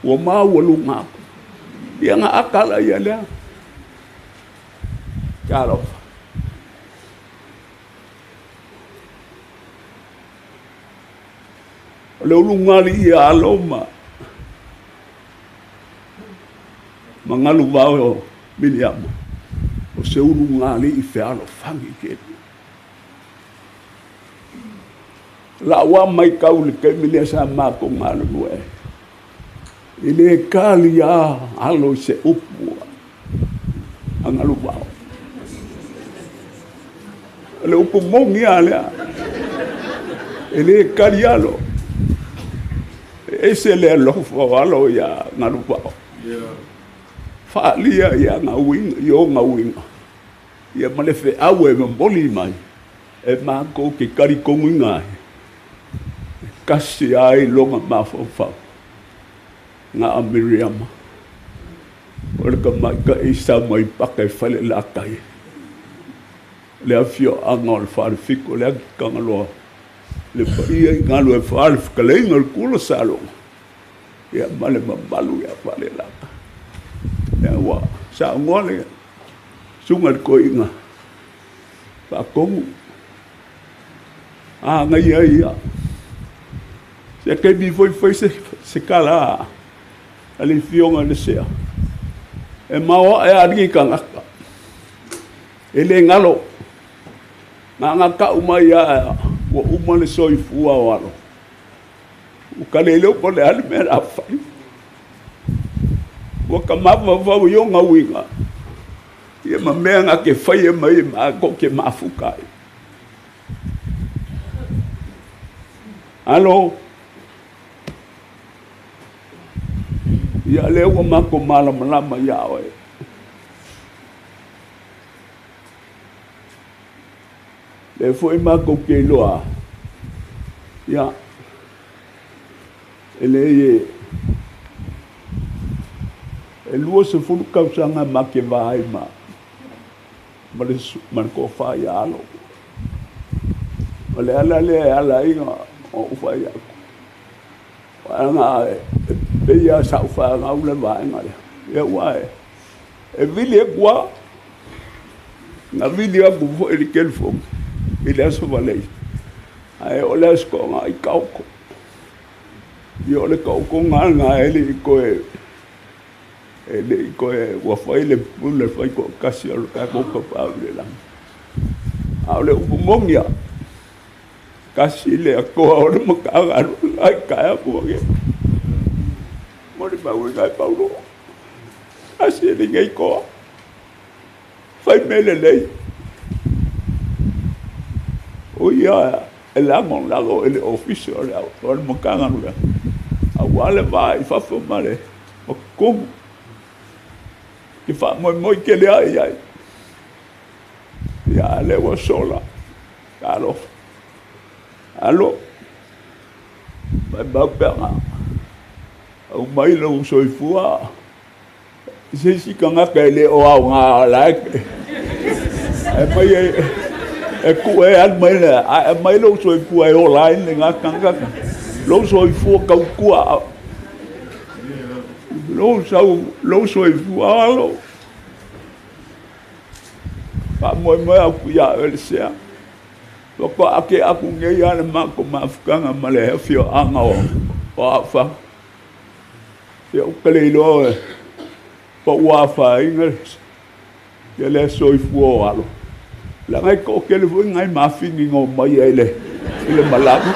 ua maualuga atu. Ia na akala ia lea. Talofa. O le ulugalii ia alo ma Galuvao o Miriama, o se ulugalii fealofani tele. Lau lava matau i le taimi lea sa matou galulue ai, e le tali lava alo i se upu a Galuvao. O le upu moni lava lea, e le tali alo. E ese le alofa o alo ia Galuvao. Faaalia ia uiga, i ona uiga, ia ma le feau e momoli mai, e matou te talitonuina ai, e tasi ai lona mafaufau. Na a Miriama, o le tamaitai sa mai paka i Falelatai, le afioaga o le Falefitu, o le Atitagaloa, le paia i galu e faale fetalaiga o le kula salogo, ia ma le mamalu ia Falelatai. Ia ua saunoa le susuga i le toeaina faatonu, a gaia ia. Se taimi foi fai se tala a le afioga i le Sea. E maoae alii tagata. E le galo. Na tau mai a ua uma le soifua o alo. Ua ka le leo po le a le mea la fai. Ua ka mafaufau i ona uiga. Ia ma mea na ke fai e mai ma ko ke mafuka ai. Alo. Ia lea ua matou malamalama ia oe. Le foi matou te iloa. Ia. E le e 20 tausaga ma ke vai ma le ma le tofa ia alo. O le ala lea e ala ai ona ou fai atu. Aga e pei lava sa ou fanau le vaega lea. Ia ua e vili atu lava. Na vili atu foi i le telefoni i le aso Valei. Ae o le aso toaga i taoto. Ia o le taotoga lena e le i toe e le i toe ua fai le pule fai toatasi o le tatou Tapaau i le lagi. A o le upu moni lava, tasi le Atoa o le Matagaluega ai taeao ua mo le mauiga e Paulo. Tasi e lenei toa. Fai mea lelei. O ia e lagolago i le ofisa o le o le Matagaluega aua le va i fafo ma le totonu. Ke faamoemoe tele ai i ai. Ia a lea ua sola. Talofa. Alo, maumau pe ana aumai lou soifua i se isi tagata e le o aoga la e aumai e tuu e alu mai le ae aumai lou soifua e ola ai lena tagata. Lou soifua tautua, lou sau, lou soifua alo. Faamoemoe atu ia oe le sea. Faatoa ake aku nei lava le matou mafutaga ma le afioaga o Aofaga. Ia ou te le iloa po ua afaina lea soifua o alo. Leaga e toatele foi nai mafini na omai ai i le malaga.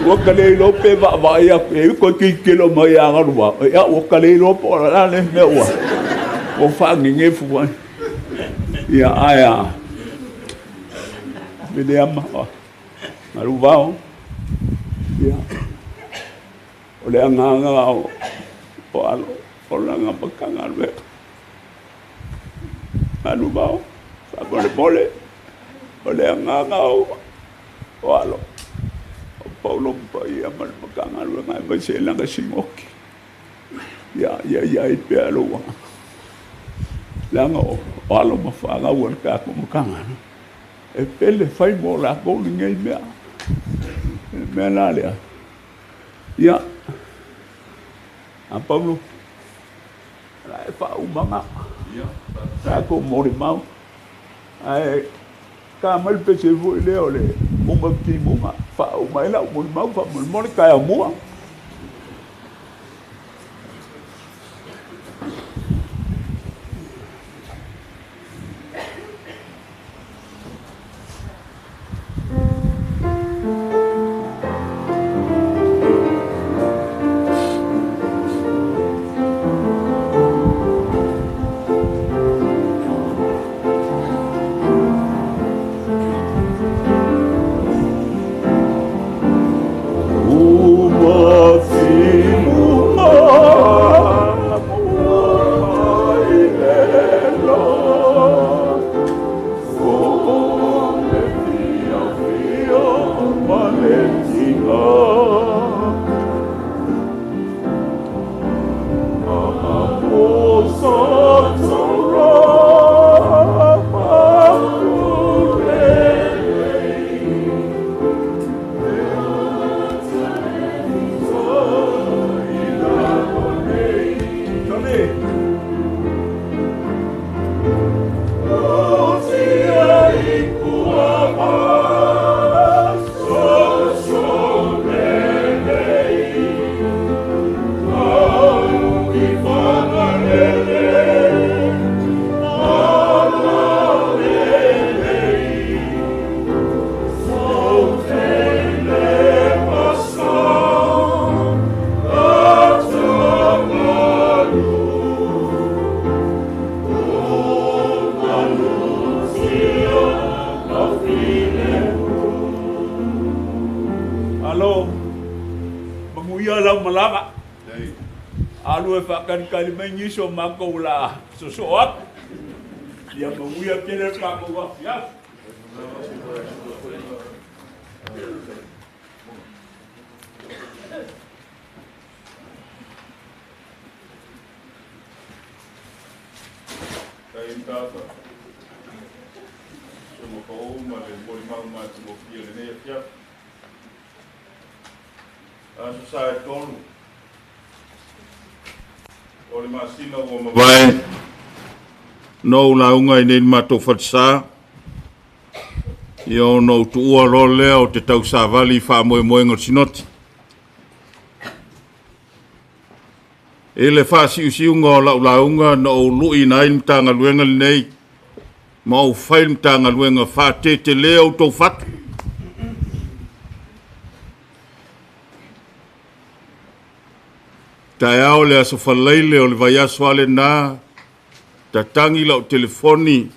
Ua ta le iloa pe vaavaai atu i ai toe tilotilo mai ia Galuvao. Ia ua ta le iloa po o le a lea mea ua faanenefu ai. Ia ae a Viliama Galuvao, ia o le agaga o alo o lana Matagaluega. Galuvao, faamolemole, o le agaga o alo o Paulo Paia ma le Matagaluega aemaise i lana sinoti. Ia ia i ai pea lou agaga. Leaga o alo ma fanau a le tatou Matagaluega, e pele fai mo latou lenei mea. Le mea la lea, ia, a Paulo, la e faaumaga tatou molimau. Ae ta mai le pese foi lea o le uma timuga, faauma ai lau molimau faamolemole taeao mua. Alo, manuia lau malaga. Alu e faakalikali mai nisi o makou la sosoo atu. Ia manuia tele le tatou afiafi. Tai tata. So mo ka o ma le molimau matagofie lenei afiafi. Aso Sa e 3 o le masina ua mavae na ou lauga i nei le matou falesa, ia ona ou tuua loa lea o te tausavali i faamoemoega o le Sinoti. I le faasiusiuga o lau lauga na ou luiina ai le Matagaluega lenei ma ou fai le Matagaluega faatetele outou fatu. Taeao le aso Faraile o le vaiaso lava lena, tatagi lau telefoni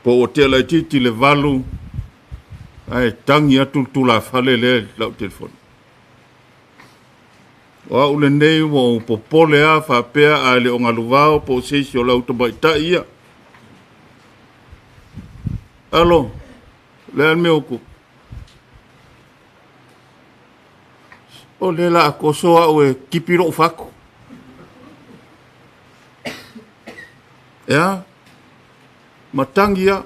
po ua tea laitiiti le 8, Ae tagi atu le tulafale lea i lau telefoni. O au lenei ua ou popole lava faapea a le o galuvao po o se isi o le au tamaitai ia. Alo, o le a le mea ua tupu? O lea o le a toso au e tipi lou fatu. E a? Matagi lava.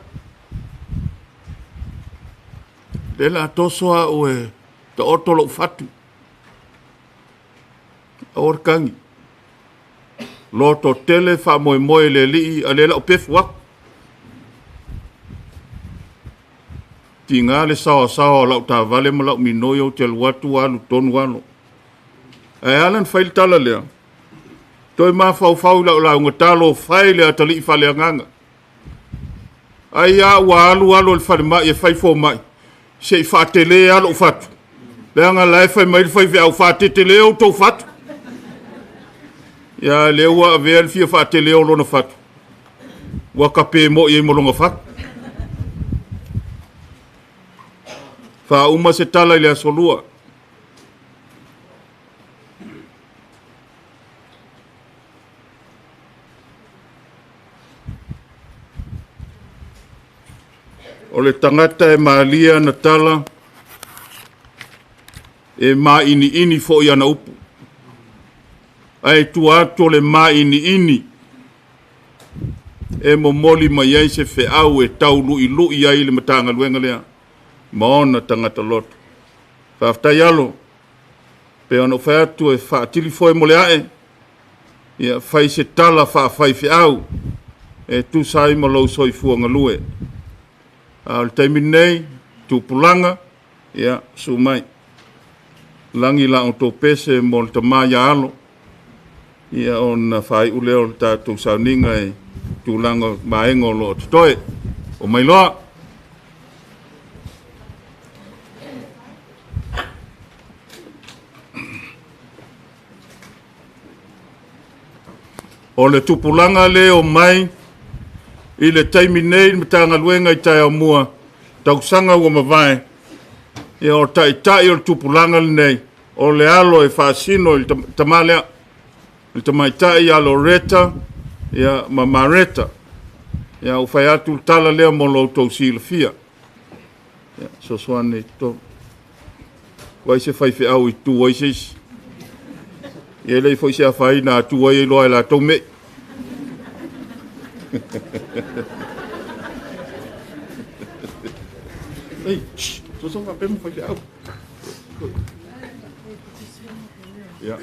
Lea o le a toso au e taoto lou fatu. Aua le tagi. Lototele faamoemoe i le Alii, a o lea o le a ou pefu atu. Tiga le saoasaoa o lau taavale ma lau minoi ou te alu atu alu tonu alo. Ae ala ona fai le tala lea, toe mafaufau i lau lauga talofa e i le atalii faaleagaga. Ai a ua alu alo i le falemai e fai fomai, se i faatele lava lou fatu, leaga la e fai mai le faifeau, faatetele outou fatu. Ia lea ua avea le fia faatele o lona fatu, ua tape moi ai ma lona fatu. Faauma se tala i le aso lua. O le tagata e malie ana tala, e māʻiniʻini foi ana upu. Ae tua atu o le māʻiniʻini e momoli mai ai se feau e tauluʻiluʻi ai le Matagaluega lea ma ona tagata loto. Faafetai alo, pei ona ou fai atu e faatili foe mo le ae, ia fai se tala faafaifeau e tusa ai ma lou soifua galue. A o le taimi lenei, tupulaga, ia, susu mai. Lagi la outou pese mo le tama ia Alo, ia ona faaiu lea o le tatou sauniga i tulaga o vaega o lo o totoe. Omai loa. O le tupulaga lea o mai i le taimi nei i le Matagaluega i taeao mua, tausaga ua mavae, ia o taitai o le tupulaga lenei, o le alo e faasino i le tama lea, le tamaitai ia Loretta ia, ma Mareta. Ia, ua fai atu le tala lea mo lo outou silafia. Ia, fesoasoani i totonu. Ua se faifeau i tu ai se isi. Ia e leai foi se afaina a tu ai e iloa e latou mei. Ei, shh, soso faapea ma faifeau. Ia.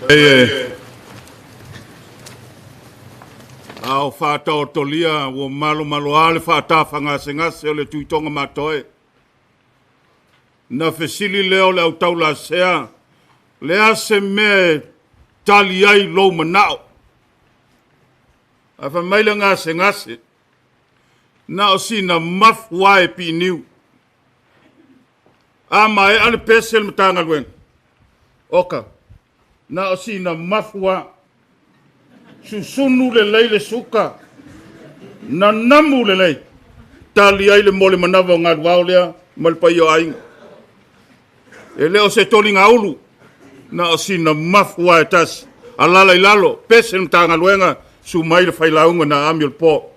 E a o whātaotolia ua malo malo a le whātāwhangasegase o le tuitoga matoe. Na fesili lea o le autaulasea, le a se mea e tali ai lou manao. Ae fai mai le gasegase, na o sina mafu lava e piiniu. A maea le pese le Matagaluega, oka, na o sina mafu lava. Susunu lelei le suka, nanamu lelei, tali ai le mo le manava o galuao lea ma le paia o aiga. E le o se toligaulu, na o sina mafu lava e tasi. Alala i lalo, pese le Matagaluega, su mai le failauga na aami o le po.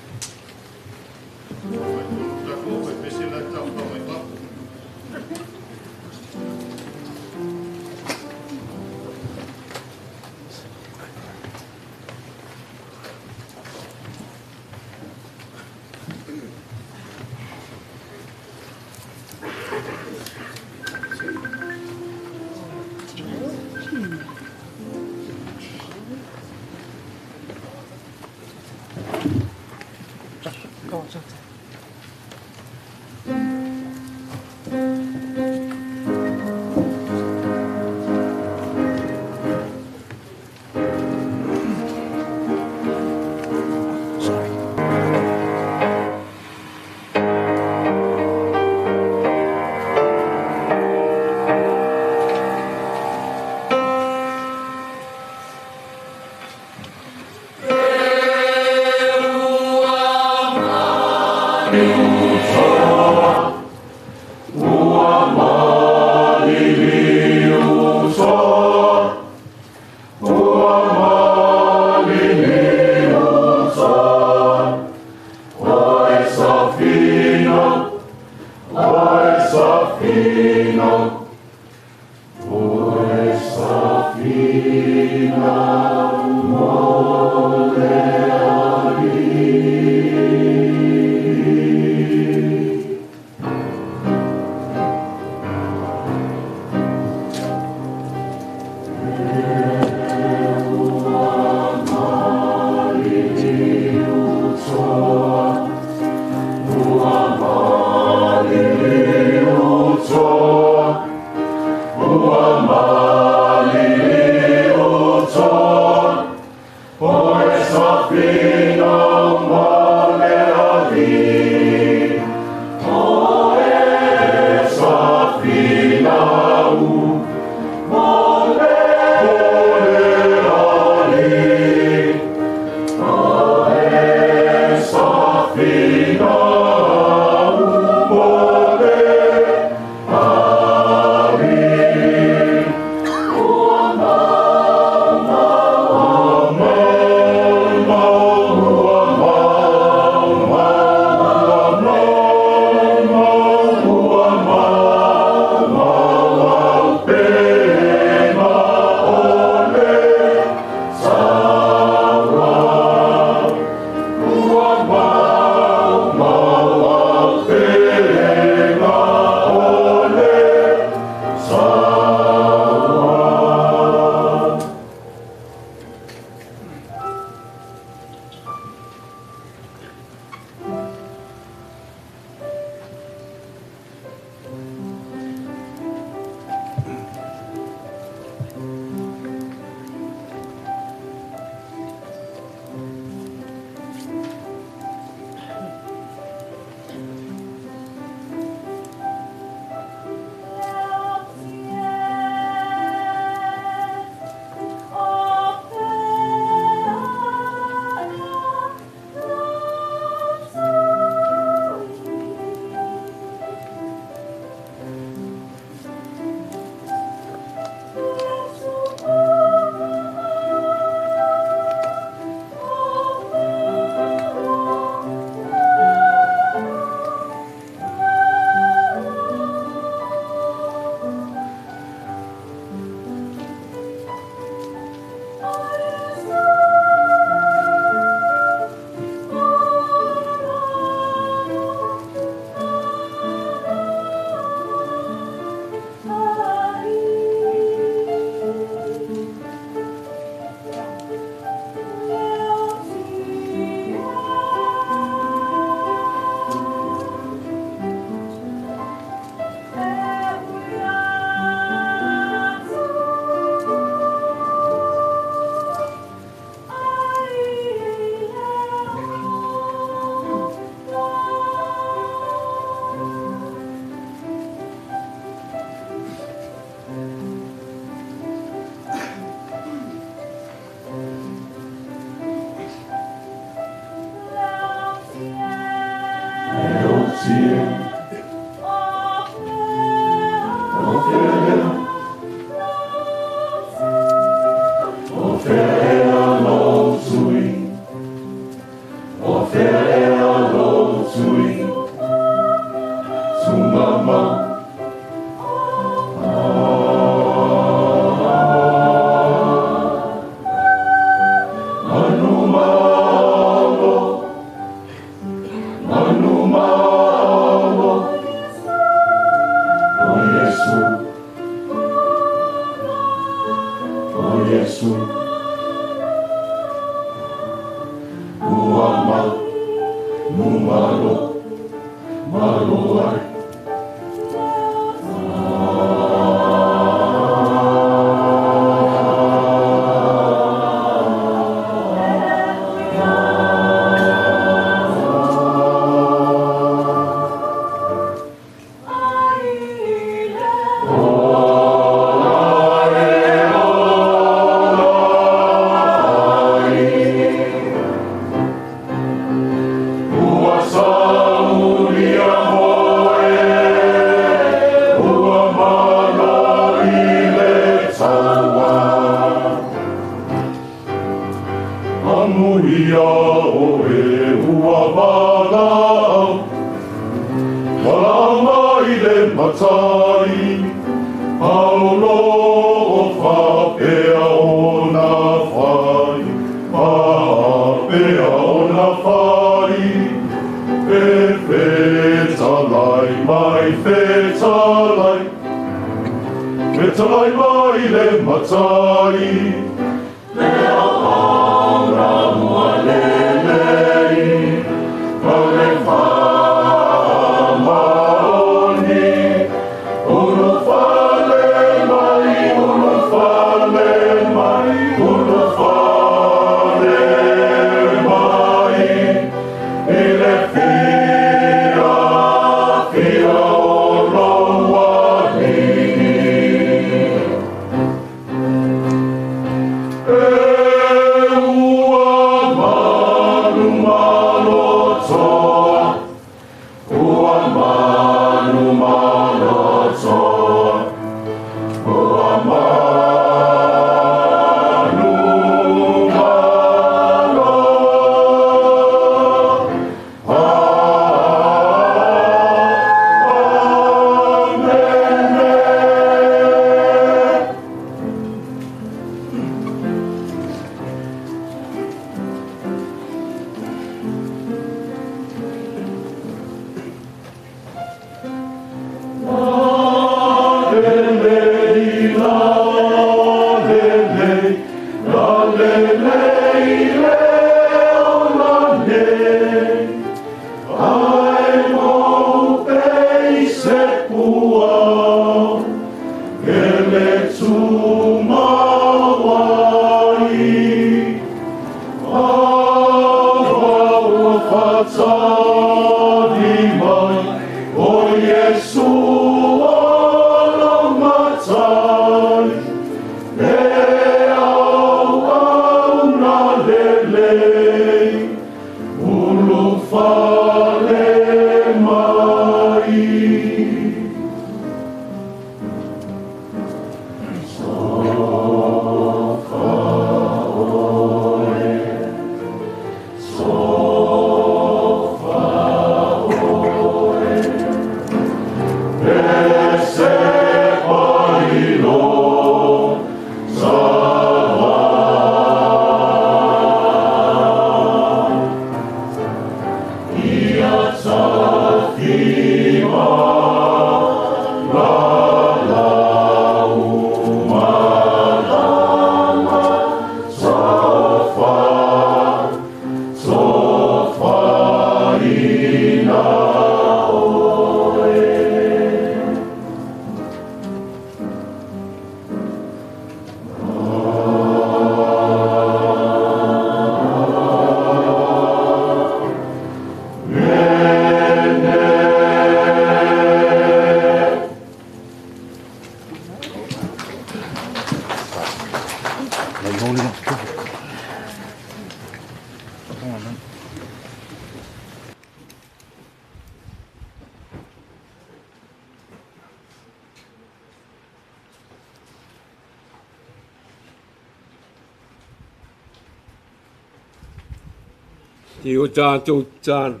Te o tātou tatalo.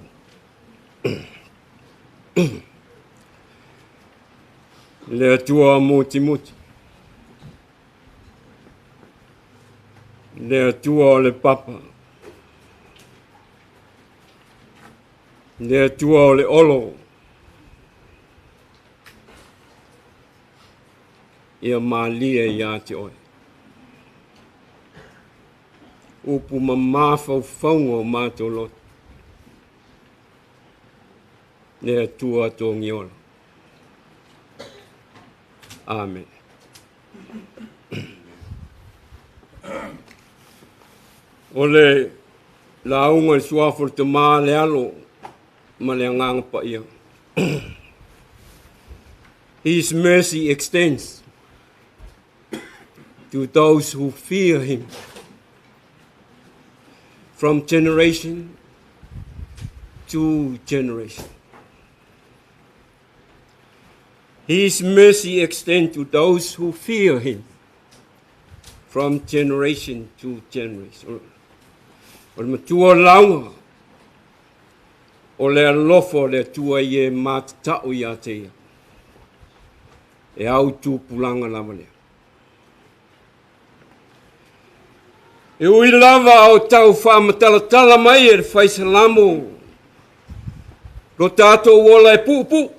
Le Atua motimuti. Le Atua o le papa. Le Atua o le olo. Ia malie ia te oe. Upu mamā faufauga o matou loto. Le Atua togiola. Amene. O le lauga i le suafa o le Tamā le Alo ma le Agaga Paia. His mercy extends to those who fear him from generation to generation. His mercy extends to those who fear him from generation to generation. O le matua o le lauga, o le alofa o le Atua i e matatau ia te ia. E au tupulaga lava lea. E ui lava o tau faamatalatala mai e le faisalamo lo tatou ola e puupuu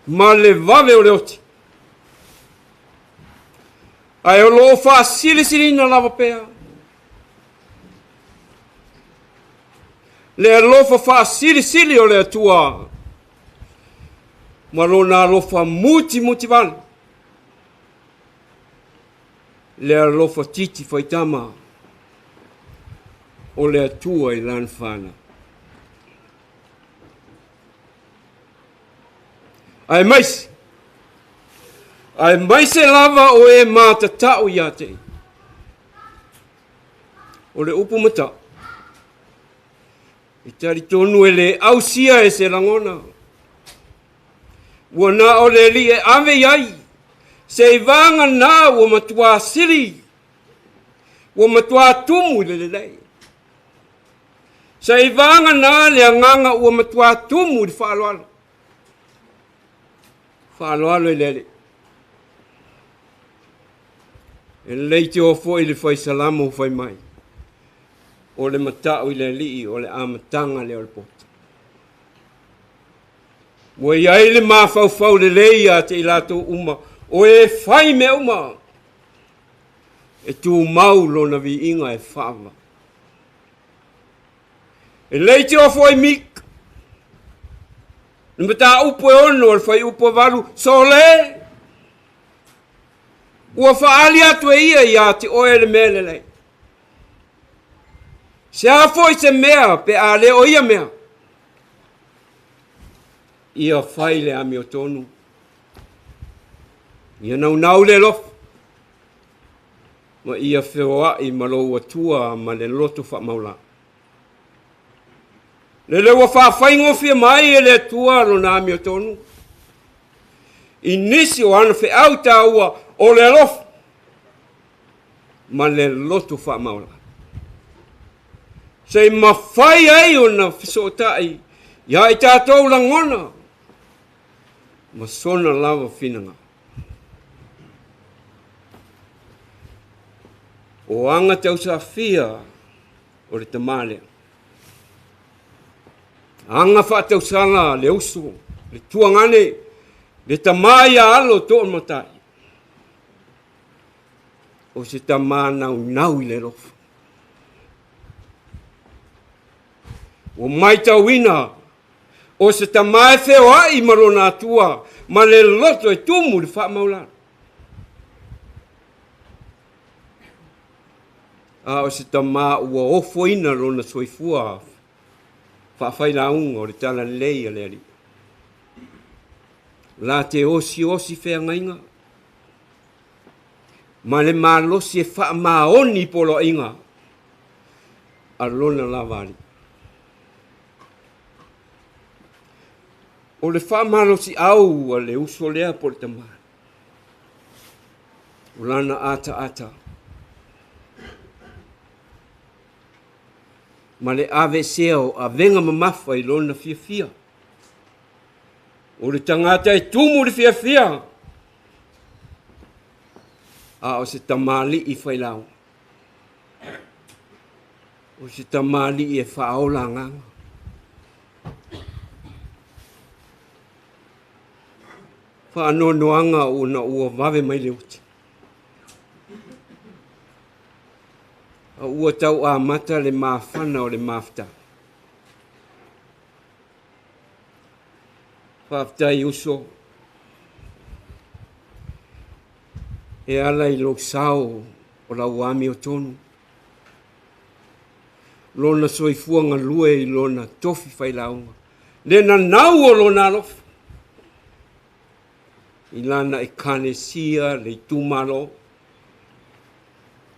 ma le vave o le oti. Ae o lo o faasilisiliina lava pea le alofa faasilisili o le Atua ma lona alofa mutimutivale, le alofa titi faitama o le Atua i lana fanau. Aemaise, aemaise lava o e matatau ia te ia. O le upu matau, e talitonu e le ausia e se lagona. Ua na o le Alii e ave i ai, se i vagana ua matuā sili, ua matuā tumu i le lelei. Se i vagana le agaga ua matuā tumu i le faaaloalo. Faaaloalo i le Alii. E lelei te oo foi i le faisalamo fai mai, o le matau i le Alii o le amataga lea o le poto. Ua i ai le mafaufau lelei ia te i latou uma o e fai mea uma, e tumau lona viiga e faava. E lelei te oo foi Mika, le mataupu e 6 o le fuaiupu e 8, sole, ua faaali atu e ia ia te oe le mea lelei. Se a foi se mea pe a le o ia mea, ia fai le amiotonu, ia naunau le alofa, ma ia feoai ma lou Atua ma le loto faamaulā. Lele ua faafaigofie mai e le Atua lona amiotonu i nisi o ana feau taua o le alofa ma le loto faamaulā, se i mafai ai ona fesootai ia i tatou lagona ma sona lava finagalo. O aga tausafia o le tamā lea. Aga faatausala le uso, le tuagane, le tamā ia alo toa matai. O se tamā naunau i le alofa. Ua maitauina o se tamā e feoai ma lona Atua ma le loto e tumu i le faamaulalo. A o se tamā ua ofoina lona soifua faafailauga o le talalelei a le Alii. La te osiosi feagaiga ma le malosi e faamaoni poloaiga a lona lava Alii. O le faamalosiau a le uso lea po o le tamā, o lana ataata. Ma le aveesea o avega mamafa i lona fiafia. O le tagata e tumu i le fiafia, a o se tamalii failauga. O se tamalii e faaola agaga. Faanoanoaga ona ua vave mai le oti. A ua tau amata le mafana o le mafutaga. Faafetai uso. E ala i lou sao o lau amiotonu. Lona soifua galue i lona tofi failauga. Le nanau o lona alofa. I lana ekalesia, le itumalo,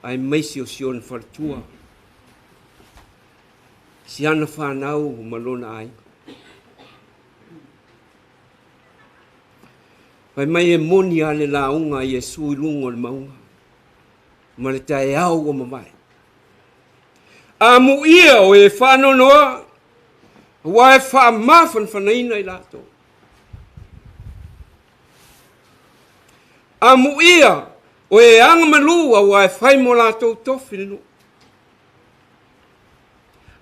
aemaise o si ona faletua, si ana fanau ma lona aiga. Fai mai e moni lava le lauga a Iesu i luga o le mauga ma le taeao ua mavae. Amuia o e faanoanoa, aua e faamafanafanaina i latou. Amuia o e agamalu, aua e fai mo latou tofi le nuu.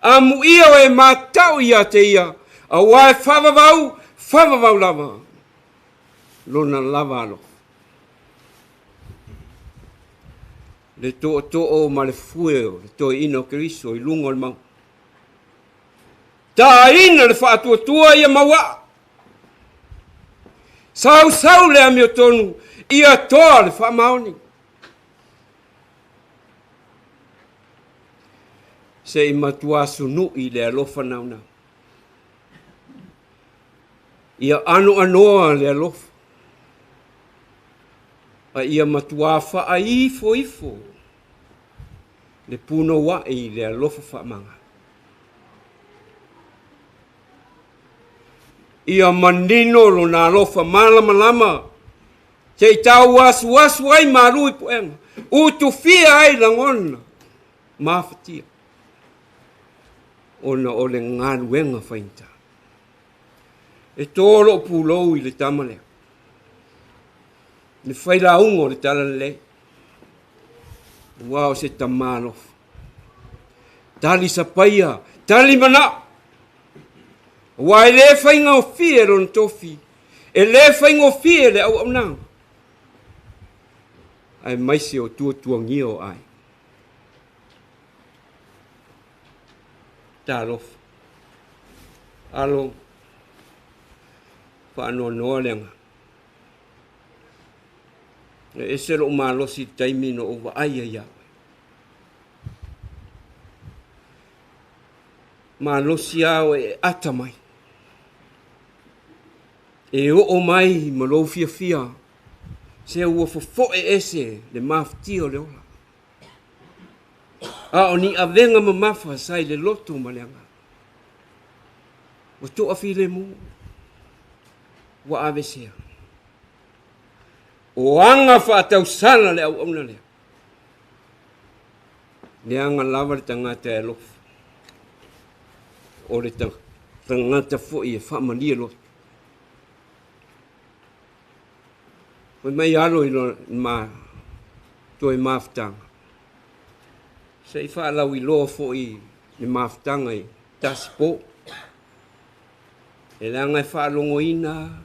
Amuia o e matau ia te ia, aua e faavavau, faavavau lava, lona lava alofa. Le tootoo ma le fue o le toeaina o Keriso i luga o le mauga. Taina le faatuatua ia mauaa. Sausau le amiotonu ia toa le faamaoni. Se i matua sunui le alofa naunau. Ia anoanoa le alofa. A ia matua faaifoifo le punouai i le alofa faamagalo. Ia manino lona alofa malamalama, se i tau asuasu ai malu i puega, utufia ai lagona mafatia, ona o le galuega faigata. E to lou pulou i le tama lea, le failauga o le talalelei, aua o se tama alofa. Tali sapaia, tali manao, aua e le faigofie lona tofi, e le faigofie le auaunaga, aemaise o tuatuagia o aiga. Talofa. Alo, faanoanoa le agaga. E ese lou malosi i le taimi na ou vaai ai ia oe. Malosi lava oe e ata mai, e oo mai ma lou fiafia, se ua fofoe ese le mafatia o le ola. A o ni avega mamafa sa i le loto ma le agaga. Ua toafilemu, ua aveesea. O aga faatausala le auauna lea. Leaga lava le tagata e alofa. O le tagata foi e faamalie loto. Fai mai alo i lona ma toe mafutaga. Se i faalauiloa foi le mafutaga i tasi po. E leaga e faalogoina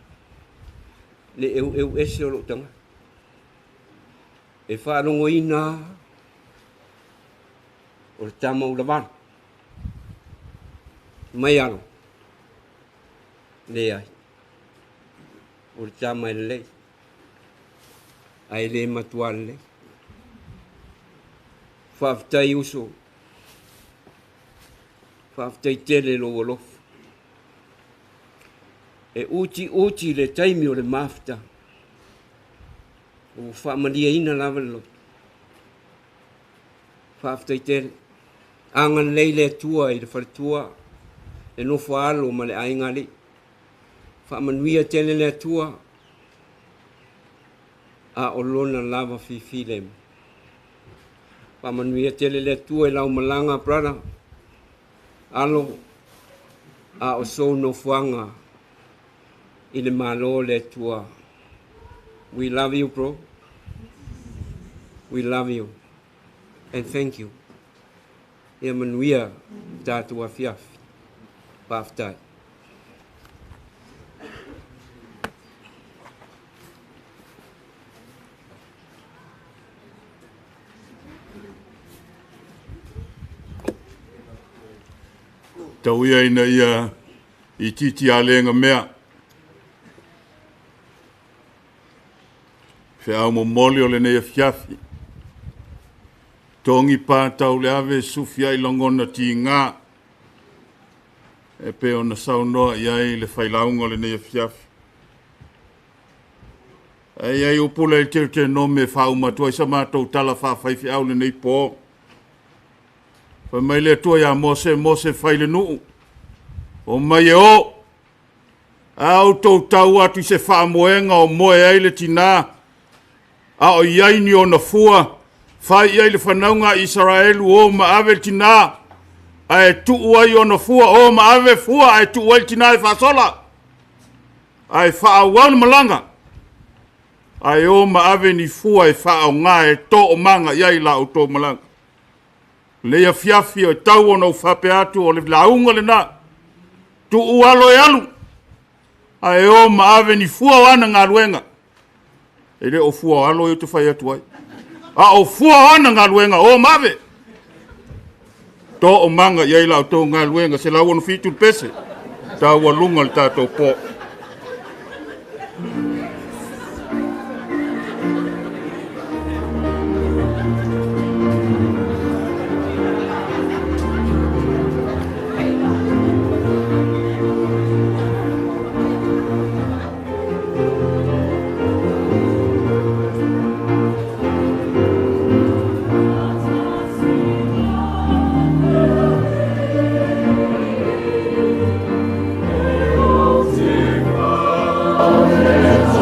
le eueu ese o lou tagata. E faalogoina o le tama ulavalo. Mai alo. Leai. O le tama e lelei. Ae le matua lelei. Faafetai uso. Faafetai tele lou alofa. E utiuti le taimi o le mafutaga. Ua faamalieina lava le loto. Faafetai tele. Agalelei le Atua i le faletua, le nofo alo ma le aiga alii. Faamanuia tele le Atua, a o lona lava fifi lemu. Faamanuia tele le Atua i lau malaga, brother. Alo a o sou nofoaga i le Malo o le Atua. We love you, bro. We love you. And thank you. Ia manuia tatou afiafi. Faafetai. Tau ia ina ia itiiti alega mea. Feau momoli o lenei afiafi. Togi pā tau le ave sufi ai lagona tigā e pei ona saunoa i ai le failauga o lenei afiafi. Ae i ai upu le Teutenome e faauma atu ai sa matou tala faafaifeau lenei po. Fai mai le Atua iā Mose, Mose fai le nuu, o mai e o, a outou tau atu i se faamoega o moe ai le tinā, a o i ai ni ona fua, fai i ai le fanauga a Isaraelu o ma ave le tinā, ae tuu ai ona fua, o ma ave fua ae tuu ai le tinā e faasola, ae faaauau le malaga, ae o ma ave ni fua e faaoga e toomaga i ai la outou malaga. Le afiafi o tau ona ou faapea atu o le lauga lenā, tuu alo e alu, ae o ma ave ni fua o ana galuega. E le o fua o alo e te fai atu ai. A o fua o ana galuega o ma ave. Toomaga i ai la outou galuega 167 le pese. Taualuga le tatou po. Amen.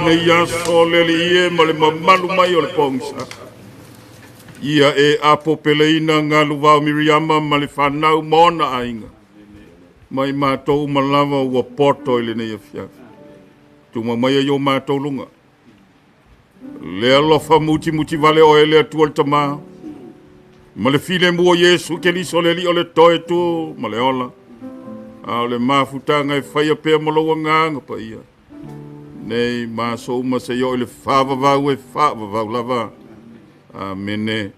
lenei aso le Alii e ma le mamalu mai o le pogisa. Ia e apo peleina galuvao Miriama ma le fanau ma ona aiga. Ma i matou uma lava ua poto i lenei afiafi. Tuma mai ai o matou luga. Le alofa mutimuti vale oe le Atua le Tama, ma le filemu o Iesu Keriso le Alii o le toe tu ma le ola, a o le mafutaga e faia pea ma lou agaga paia, nei ma aso uma seia oo i le faavavau e faavavau lava. Amene.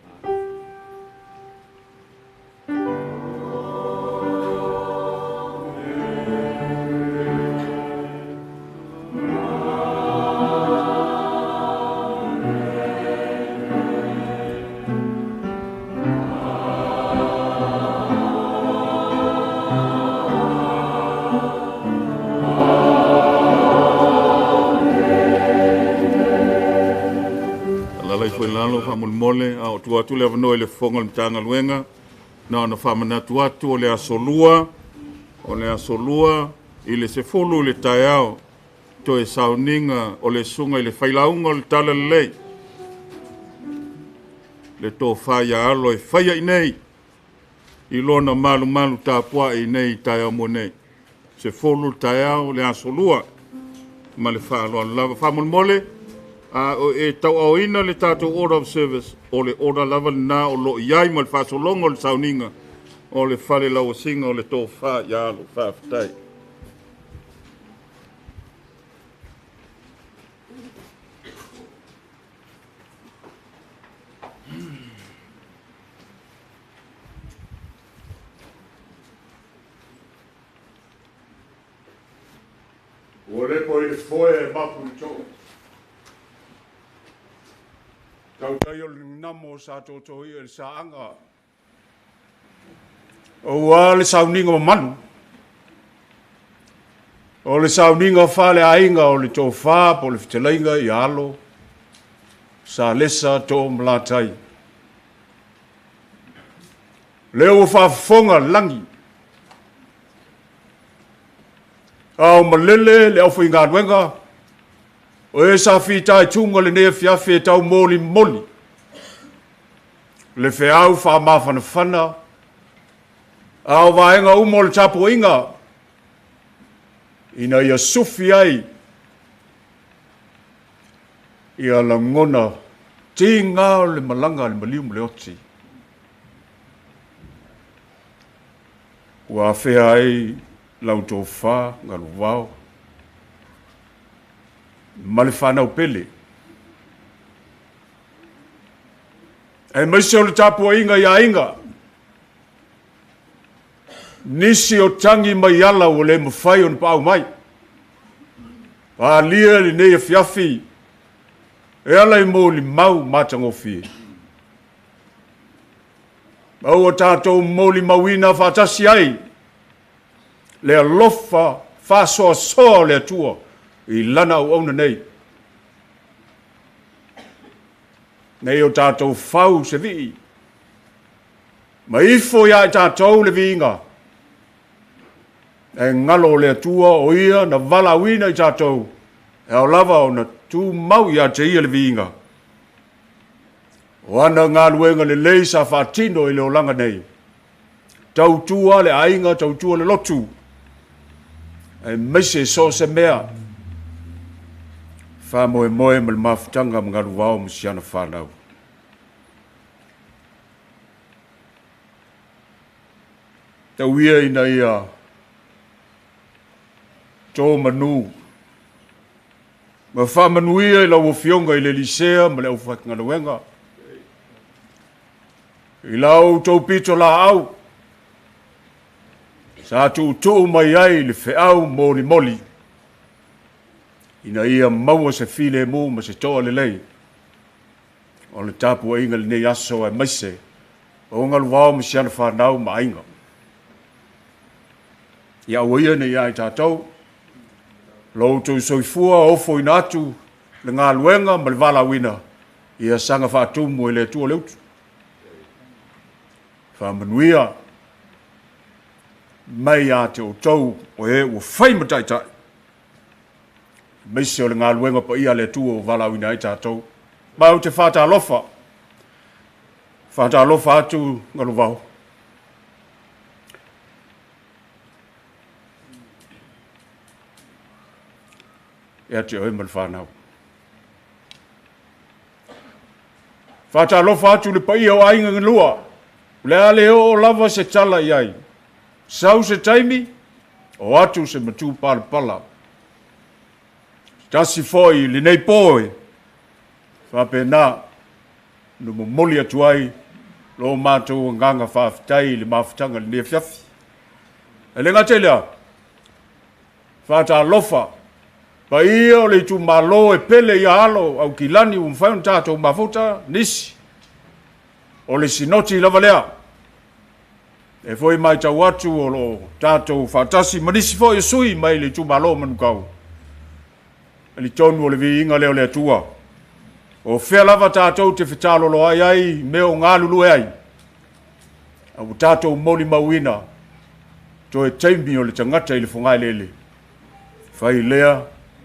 Alala ifo i lalo faamolemole a o tuu atu le avanoa i le fofoga o le Matagaluega. Na ona faamanatu atu o le aso lua, o le aso lua i le 10 i le taeao, toe sauniga o le susuga i le failauga o le Talalelei, le tofa ia alo e faia i nei i lona malumalu tapuai i nei taeao mo nei. 10 le taeao le aso lua ma le faaaloalo lava. Faamolemole, a o e tauaoina le tatou order of service, o le order lava lena o lo o i ai ma le faasologa o le sauniga o le fale lauasiga o le tofa ia alo. Faafetai. Ua lepo i le foe e mapu i too. Tautai o le namo sa tōtō ia i le saaga. Aua le sauniga mamalu. O le sauniga faaleaiga o le tofa po o le fetalaiga ia alo Salesa Too Malatai. Lea ua faafofoga le lagi. A o malele le aufaigaluega o e sa fitaituga lenei afiafi e taumolimoli le feau faamafanafana a o vaega uma o le tapuaiga ina ia sufi ai ia lagona tiga o le malaga a le maliu ma le oti. Ua afea ai lau tofa galuvao ma le fanau pele. Aemaise o le tapuaiga i aiga, nisi o tagi mai ala ua le mafai ona paau mai. Palia lenei afiafi e ala i molimau matagofie. Ma ua tatou molimauina faatasi ai le alofa faasoasoa o le Atua i lana auauna nei. Nei o tatou fau se vii, ma ifo ia i tatou le viiga, e galo o le Atua o ia na valaauina i tatou, e ao lava ona tumau ia te ia le viiga. O ana galuega lelei sa faatino i le olaga nei, tautua le aiga, tautua le lotu, aemaise so o se mea, faamoemoe ma le mafutaga ma galuvao ma siana fanau. Tau ia ina ia tō manu ma faamanuia i lau afioga i le Elisea ma le aufaigaluega i la outou pito laau sa tuutuu mai ai le feau molimoli ina ia maua se filemu ma se toa lelei o le tapuaiga lenei aso aemaise o galuvao ma siana fanau ma aiga. Ia aua ia nei ia i tatou, lo outou soifua ofoina atu le galuega ma le valaauina, ia saga faatumu e le Atua le utu. Faamanuia mai ia te outou o e ua fai ma taitai. Aemaise o le galuega paia a le Atua ua valaauina ai tatou. Ma ou te faatalofa, faatalofa atu Galuvao. Ia te oe ma le fanau. Faatalofa atu le paia o aiga galua. O le a le oo lava se tala i ai. Sau se taimi, o atu se matu palapala. Tasi foi lenei po e faapena na momoli atu ai lo matou agaga faafetai i le mafutaga i lenei afiafi. E le gata i lea, faatalofa paia o le itumalo e pele ia alo Aukilani ua mafai ona tatou mafuta nisi. O le sinoti lava lea. E foi matau atu o lo tatou faatasi ma nisi foi o sui mai le itumalo o Manukau. Talitonu o le viiga lea o le Atua. O fea lava tatou te fetalolo ai ai mea o galulue ai. A ua tatou molimauina toe taimi o le tagata i le fogaeleele. Fai lea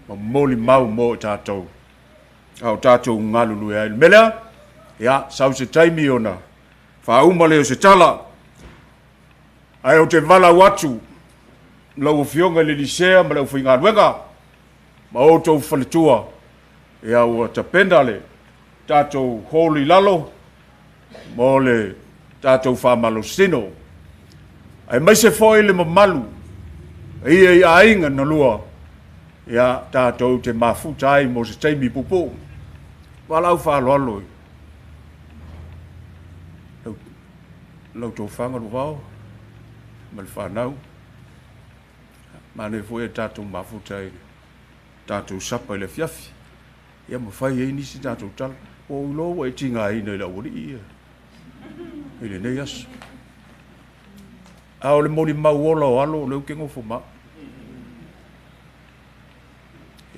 ma molimau mo i tatou. A o tatou galulue ai. Le mea lea, ia, sau se taimi ona faauma lea o se tala. Ae ou te valaau atu lau Afioga i le Lisea ma le aufaigaluega ma outou faletua, ia ua tapena le tatou hall i lalo mo le tatou faamalositino. Aemaise foi le mamalu ia i aiga na lua, ia tatou te mafuta ai mo se taimi puupuu. Valaau faaaloalo i lau tofaga Luvao ma le fanau. Manaia foi e tatou mafuta ai tatou sapa i le afiafi. Ia ma fai ai nisi tatou tala. Ua ou iloa ua e tigaina i le aualii ia i lenei aso. A o le molimau ola o alo o lea ou te nofo ma au.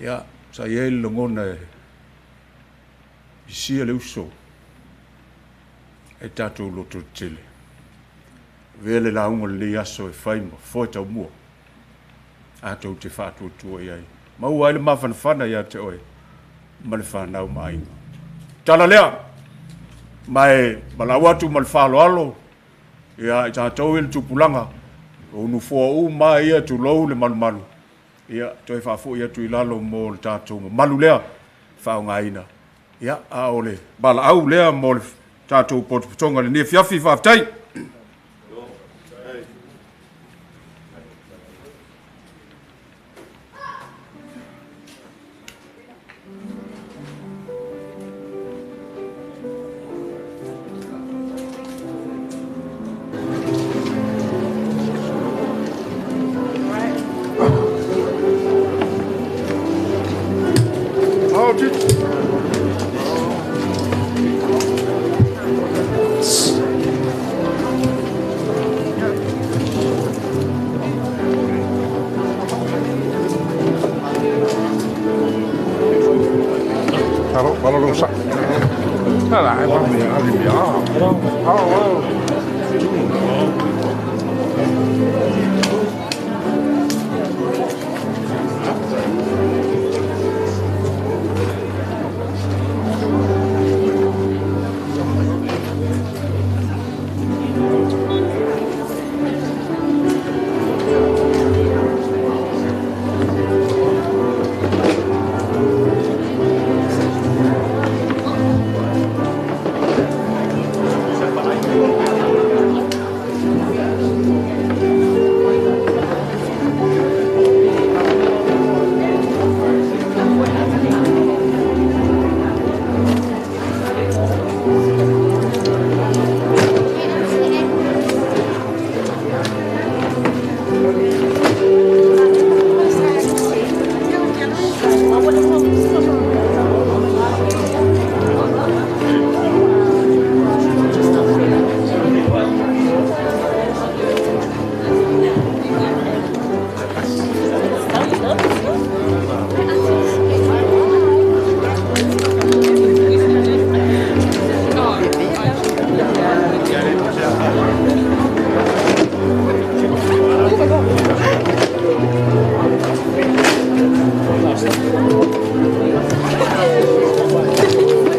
Ia, sa i ai le lagona e isia le uso e tatou lototetele. Avea le lauga o lenei aso e fai ma foe taumua. A tou te faatuatua i ai. Maua ai le mafanafana ia te oe ma le fanau ma aiga. Tala lea, ma e valaau atu ma le faaaloalo ia i tatou i le tupulaga, o nofoa uma ia tulou le malumalu, ia toe faafoi atu i lalo mo le tatou mamalu lea faaaogaina. Ia, a o le valaau lea mo le tatou potopotoga i lenei afiafi. Faafetai.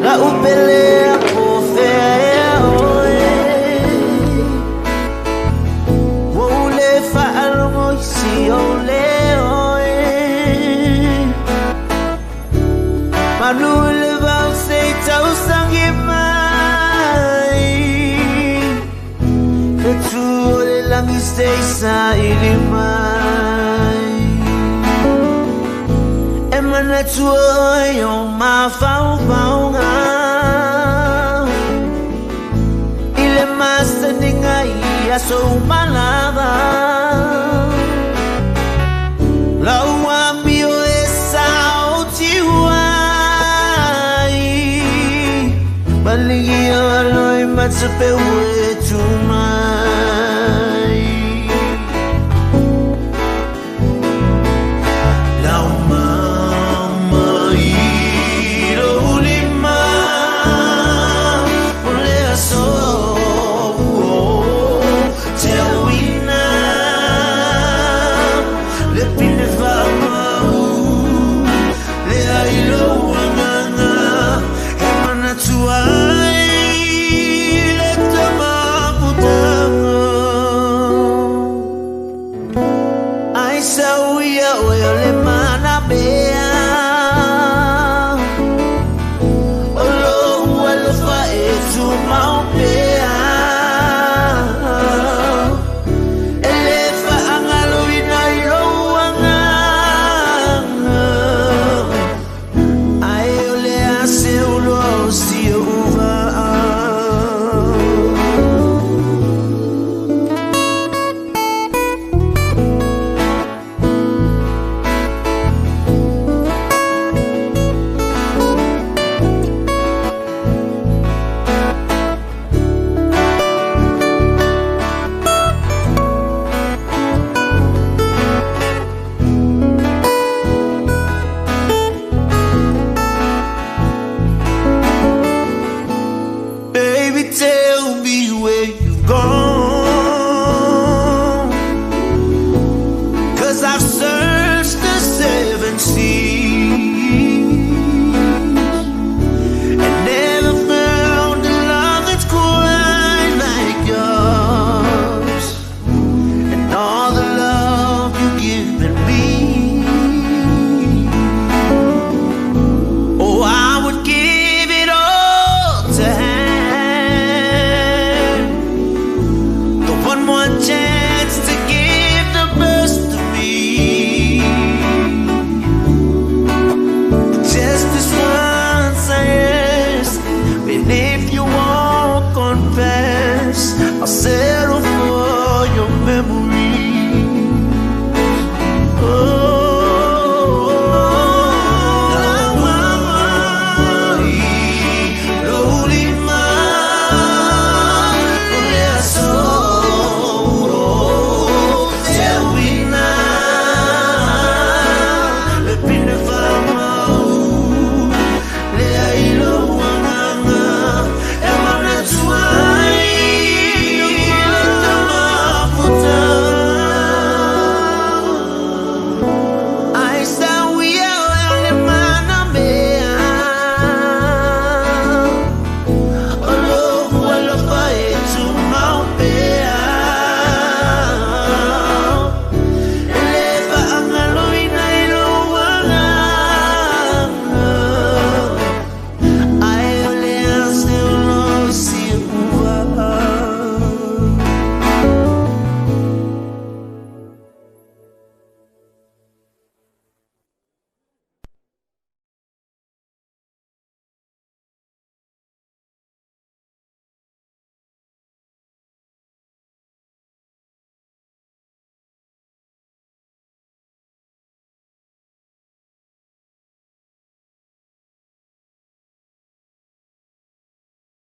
La upele a po fea ea oe. Ua ou le faalogo i si ou leo e. Manu i le vao se i tausagi mai. Fetu o le lagi se i saili mai. E manatu oe o mafaufauga. I le masaniga i aso uma lava. Lau amio e saotiu ai. Maligi o aloi matapeu e tumai.